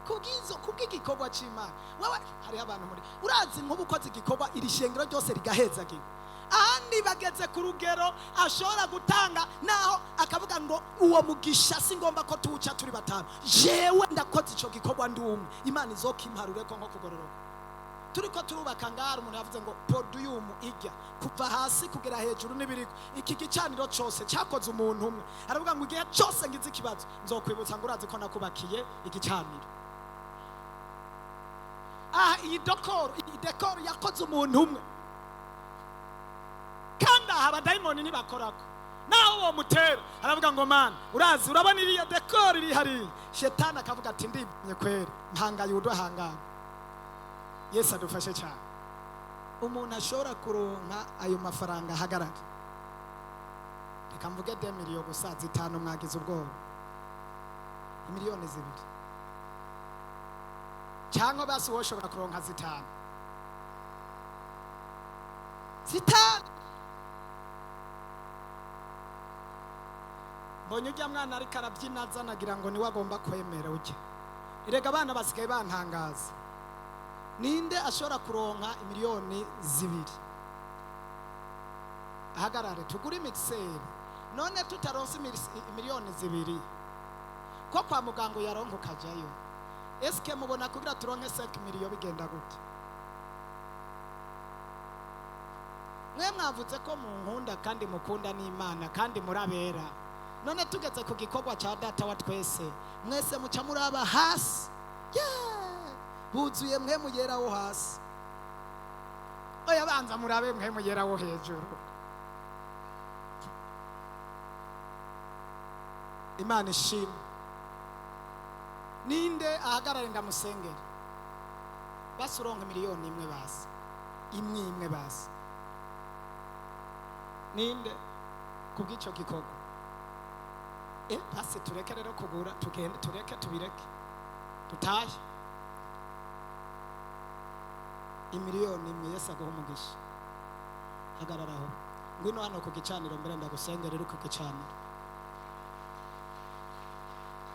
Kubwizo kubw'igikorwa c'Imana. Wewe hariho abantu muri urazi nk'ubu ukoze igikorwa iri shengero ryose rigahezagira. Ahandi bageze ku rugero ashobora gutanga naho akavuga ngo uwo mugisha si ngomba ko tuwuca turi batanu, jewe ndakoze ico gikorwa ndi umwe, Imana izokimparure ko nko kugororoka. Turiko turubaka ngaha, umuntu yavuze ngo podiyumu ijya kuva hasi kugera hejuru n'ibiriko, iki gicaniro cose cyakoze umuntu umwe. Aravuga ngo igihe cose ngize ikibazo nzokwibutsa ngo urazi ko nakubakiye igicaniro. Aha iyi dokoro, iyi dekoro yakoze umuntu umwe. Kandi aha abadayimoni ntibakorako, naho uwo mutera aravuga ngo mana urazi urabona iriya dekoro iri hariya. Shetani akavuga ati ndibonye kweri, mpangaye udahangana. Yesu adufashe cyane. Umuntu ashobora kuronka ayo mafaranga ahagarara, reka mvuge de miliyo gusa zitanu, mwagize ubwoba, 2 miliyoni cyangwa basi wowe ushobora kuronka zitanu. Zitanu mbonye ujya mwana ariko arabyina azanagira ngo niwe agomba kwemera ujye. Erega abana basigaye bantangaza. Ninde ashobora kuronka 2 miliyoni ahagarare tugure mixer? None tutaronse 2 miliyoni ko kwa muganga uyaronka ukajayo, eske mubona kugira turonke 5 miliyo bigenda gute? Mwe mwavuze ko munkunda kandi mukunda n'Imana kandi murabera, none tugeze ku gikorwa cya data wa twese mwese muca muraba hasi. Yeah! Buzuye mwe mugera wo hasi. Oya banza murabe mwe mugera wo hejuru. Imana ishimwe. Ninde ahagarare ndamusengera basi uronka 1 miliyoni basi imwe imwe basi? Ninde kubw'icyo gikorwa? Basi tureke rero kugura, tugende tureke tubireke dutahe. 1 miliyoni. Yesu aguha umugisha. Hagararaho, ngwino hano ku gicaniro mbere ndagusengera uri ku gicaniro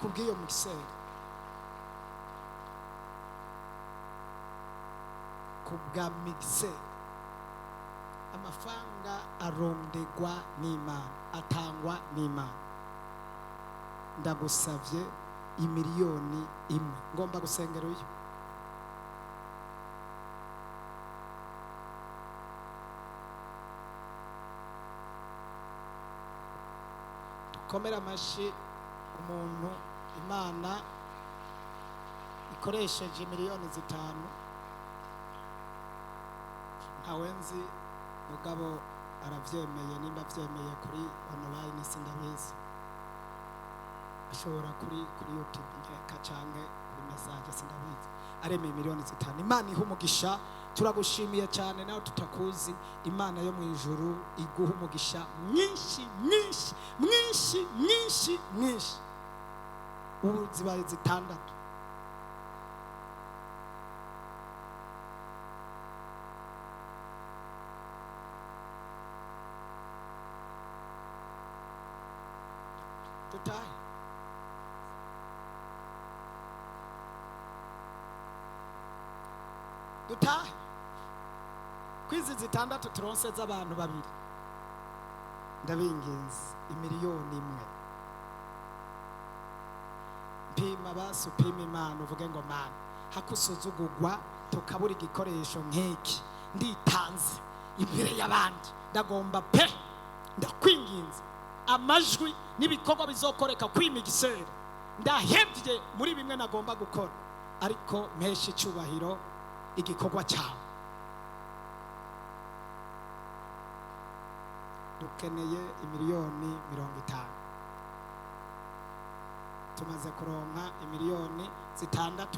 kubw'iyo mixer, kubwa mixer. Amafaranga arondegwa n'Imana, atangwa n'Imana. Ndagusavye 1 miliyoni, ngomba gusengera uyu. Dukomere amashi umuntu Imana ikoresheje 5 miliyoni. Ntawe nzi, mugabo aravyemeye. Nimba avyemeye kuri online sindabizi, ashobora kuri YouTube nkeka canke kuri message sindabizi, aremeye 5 miliyoni. Imana iha umugisha. Turagushimiye cyane nawe tutakuzi. Imana yo mu ijuru iguha umugisha mwinshi mwinshi mwinshi mwinshi mwinshi. Ubu zibaye zitandatu. Dutahe. Dutahe kwizi zitandatu turonse z'abantu babiri. Ndabinginze 1 miliyoni. Pima basi, upima Imana uvuge ngo Mana, hakusuzugurwa tukabura igikoresho nk'iki, nditanze imbere y'abandi, ndagomba pe, ndakwinginze, amajwi n'ibikorwa bizokoreka kwimigisera ndahevye muri bimwe nagomba gukora, ariko mpesha icyubahiro igikorwa cyawe. Dukeneye 50 miliyoni, tumaze kuronka 6 miliyoni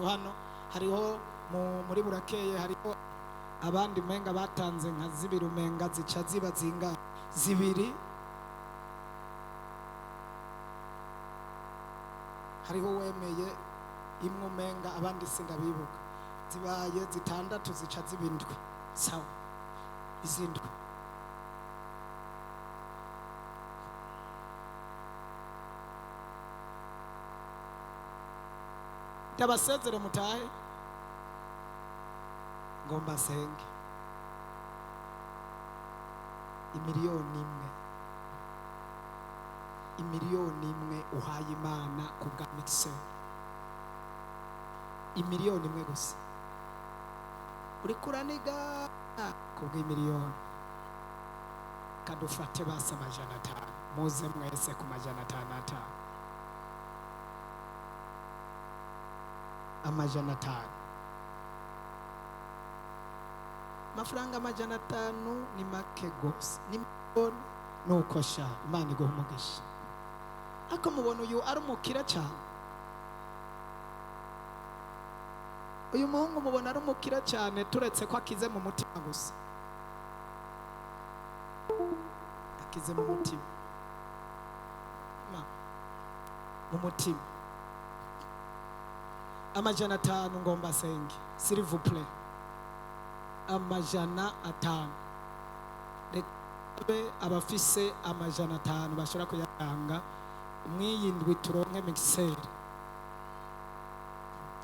hano. Hariho muri burakeye hariho abandi umenga batanze nka zibiri, umenga zica ziba zinga zibiri. Hariho uwemeye imwe umenga, abandi sindabibuka. Zibaye zitandatu, zica ziba indwi. Sawa, izindwi. Ndabasezere mutahe, ngomba senge 1 miliyoni, 1 miliyoni uhaye Imana ku bwa mixeur, 1 miliyoni gusa. Uriko uraniga ku bw'imiliyoni. Kadufate basi 500, muze mwese ku 500 5, 500. Amafaranga 500 ni make gose, ni miliyoni. Nuko sha, Imana iguha umugisha. Ariko mubona uyu ari umukire cyane? Uyu muhungu mubona ari umukire cyane? Turetse ko akize mu mutima gusa, akize mu mutima, mu mutima. 500, ngomba senge, s'il vous plaît, 500. Reka abafise 500 bashobora kuyatanga mw'iyi ndwi turonke mixeur.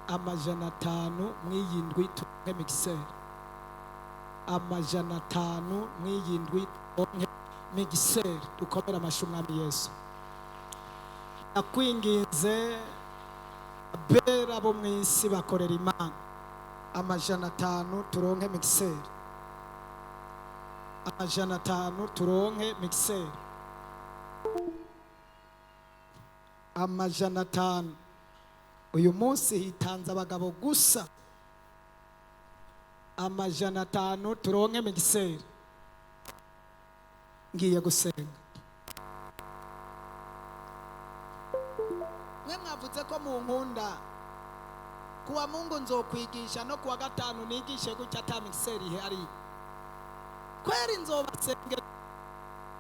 500 mw'iyi ndwi turonke mixeur, 500 mw'iyi ndwi turonke mixeur. Dukomere amashi Umwami Yesu. Nakwinginze, abera bo mu isi bakorera Imana, 500 turonke mixeur, 500 turonke mixeur, 500. Uyu munsi hitanze abagabo gusa. 500 turonke mixeur. Ngiye gusenga. Mwe mwavuze ko mu nkunda. Kuwa Mungu nzokwigisha, no kuwa gatanu nigishe gutya ata mixeur ihari. Kweri nzobasengera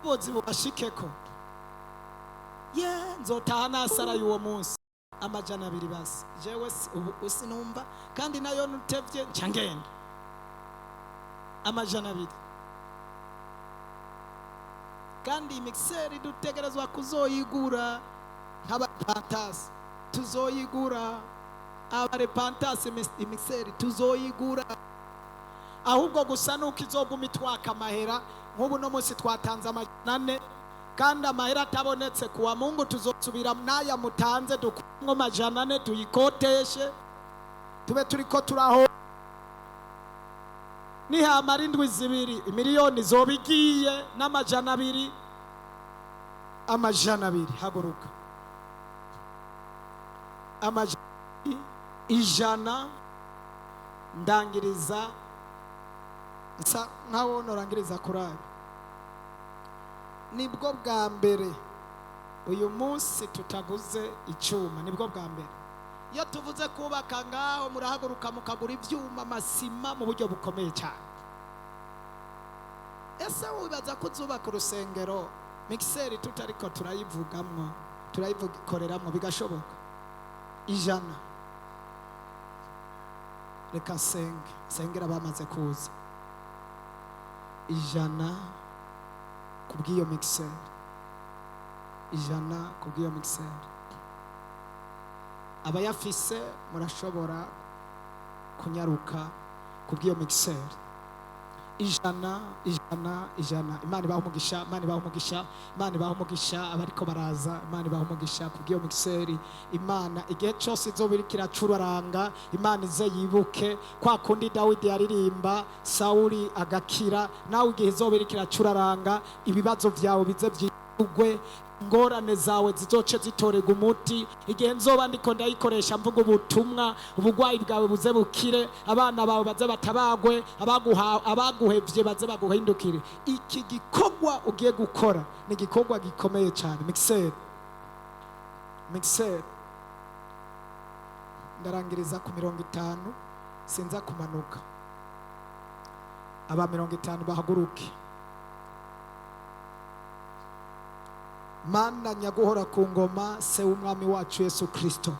bozi bubashikeko. Ye nzotaha nasara y'uwo munsi. 200 basi. Jewe ubu usinumva kandi nayo nutevye nca ngenda. 200. Kandi iyi mixeur dutegerezwa kuzoyigura nk'abapantasi, tuzoyigura abarepantasi. Imixeur tuzoyigura, ahubwo gusa nuko izoguma itwaka amahera. Nk'ubu no munsi twatanze 400, kandi amahera atabonetse kuwa Mungu tuzosubira n'aya mutanze dukuremwo 400 tuyikoteshe, tube turiko turaho. Nihamara indwi 2 imiliyoni zoba igiye n'200. 200, haguruka. 200, 100. Ndangiriza nsa nkaho norangiriza kuri nibwo bwa mbere uyu munsi tutaguze icyuma, nibwo bwa mbere. Iyo tuvuze kubaka ngaho murahaguruka mukagura ibyuma, amasima mu buryo bukomeye cyane. Ese wibaza ko uzubaka urusengero mixeur tutariko turayivugamwo, turayikoreramwo bigashoboka? 100. Reka nsenge, nsengera abamaze kuza. 100 ku bw'iyo mixeur, 100 ku bw'iyo mixeur. Abayafise murashobora kunyaruka ku bw'iyo mixeur. 100, 100, 100. Imana ibaha umugisha, Imana ibaha umugisha, Imana ibaha umugisha. Abariko baraza, Imana ibaha umugisha ku bw'iyo mixeur. Imana igihe cyose izoba iriko iracuraranga, Imana ize yibuke kwa kundi Dawidi yaririmba Sawuli agakira. Nawe igihe izoba iriko iracuraranga, ibibazo vyawe bize vyigwe, ingorane zawe zizoce zitorerwa umuti. Igihe nzoba ndiko ndayikoresha mvuga ubutumwa, ubugwayi bwawe buze bukire, abana bawe baze batabagwe, abaguhevye baze baguhindukire. Iki gikorwa ugiye gukora ni igikorwa gikomeye cyane. Mixeur, mixeur. Ndarangiriza ku 50, sinza kumanuka. Aba 50 bahaguruke. Mana nyaguhora ku ngoma, se w'Umwami wacu Yesu Kristo,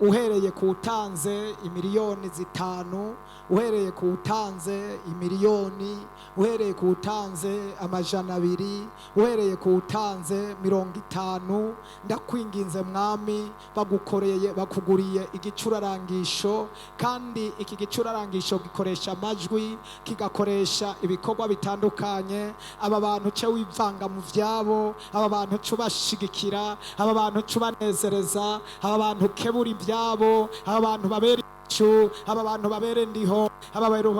Uhereye ku utanze imiliyoni 5, uhereye ku utanze imiliyoni, uhereye ku utanze 200, uhereye ku utanze 50, ndakwinginze Mwami, bagukoreye, bakuguriye igicurarangisho, kandi iki gicurarangisho gikoresha amajwi, kigakoresha ibikorwa bitandukanye. Aba bantu uce wivanga mu vyabo, aba bantu uce ubashigikira, aba bantu uce ubanezereza, aba bantu ukebura ibyabo, aba bantu babera icu, aba bantu babere ndiho, aba bantu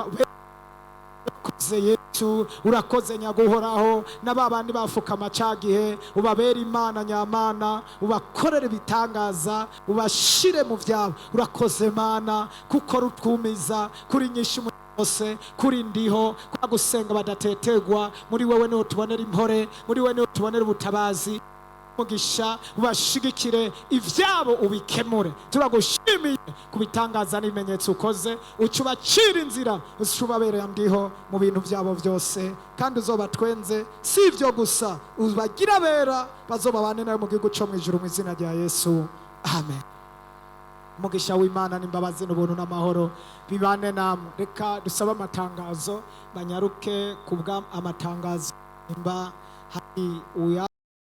urakoze Yesu, urakoze Nyaguhoraho. Na ba bandi bafukama ca gihe, ubabere Imana nyamana, ubakorere ibitangaza, ubashire mu byabo. Urakoze Mana, kuko rutwumiza kuri nyinshi bose, kuri ndiho kwa gusenga badatetegwa. Muri wewe niho tubonera impore, muri wewe niho tubonera ubutabazi. Mugisha, ubashigikire, ivyabo ubikemure. Turagushimiye ku bitangaza n'ibimenyetso ukoze. Uca ubacira inzira, uca ubabereye ndiho mu bintu byabo byose, kandi uzobatwenze. Si ibyo gusa, ubagira abera, bazobabane nawe mu gihugu cyo mu ijuru, mu izina rya Yesu, amen. Umugisha w'Imana n'imbabazi n'ubuntu n'amahoro bibane namwe. Reka dusabe amatangazo, banyaruke kubwa amatangazo, nimba hari uya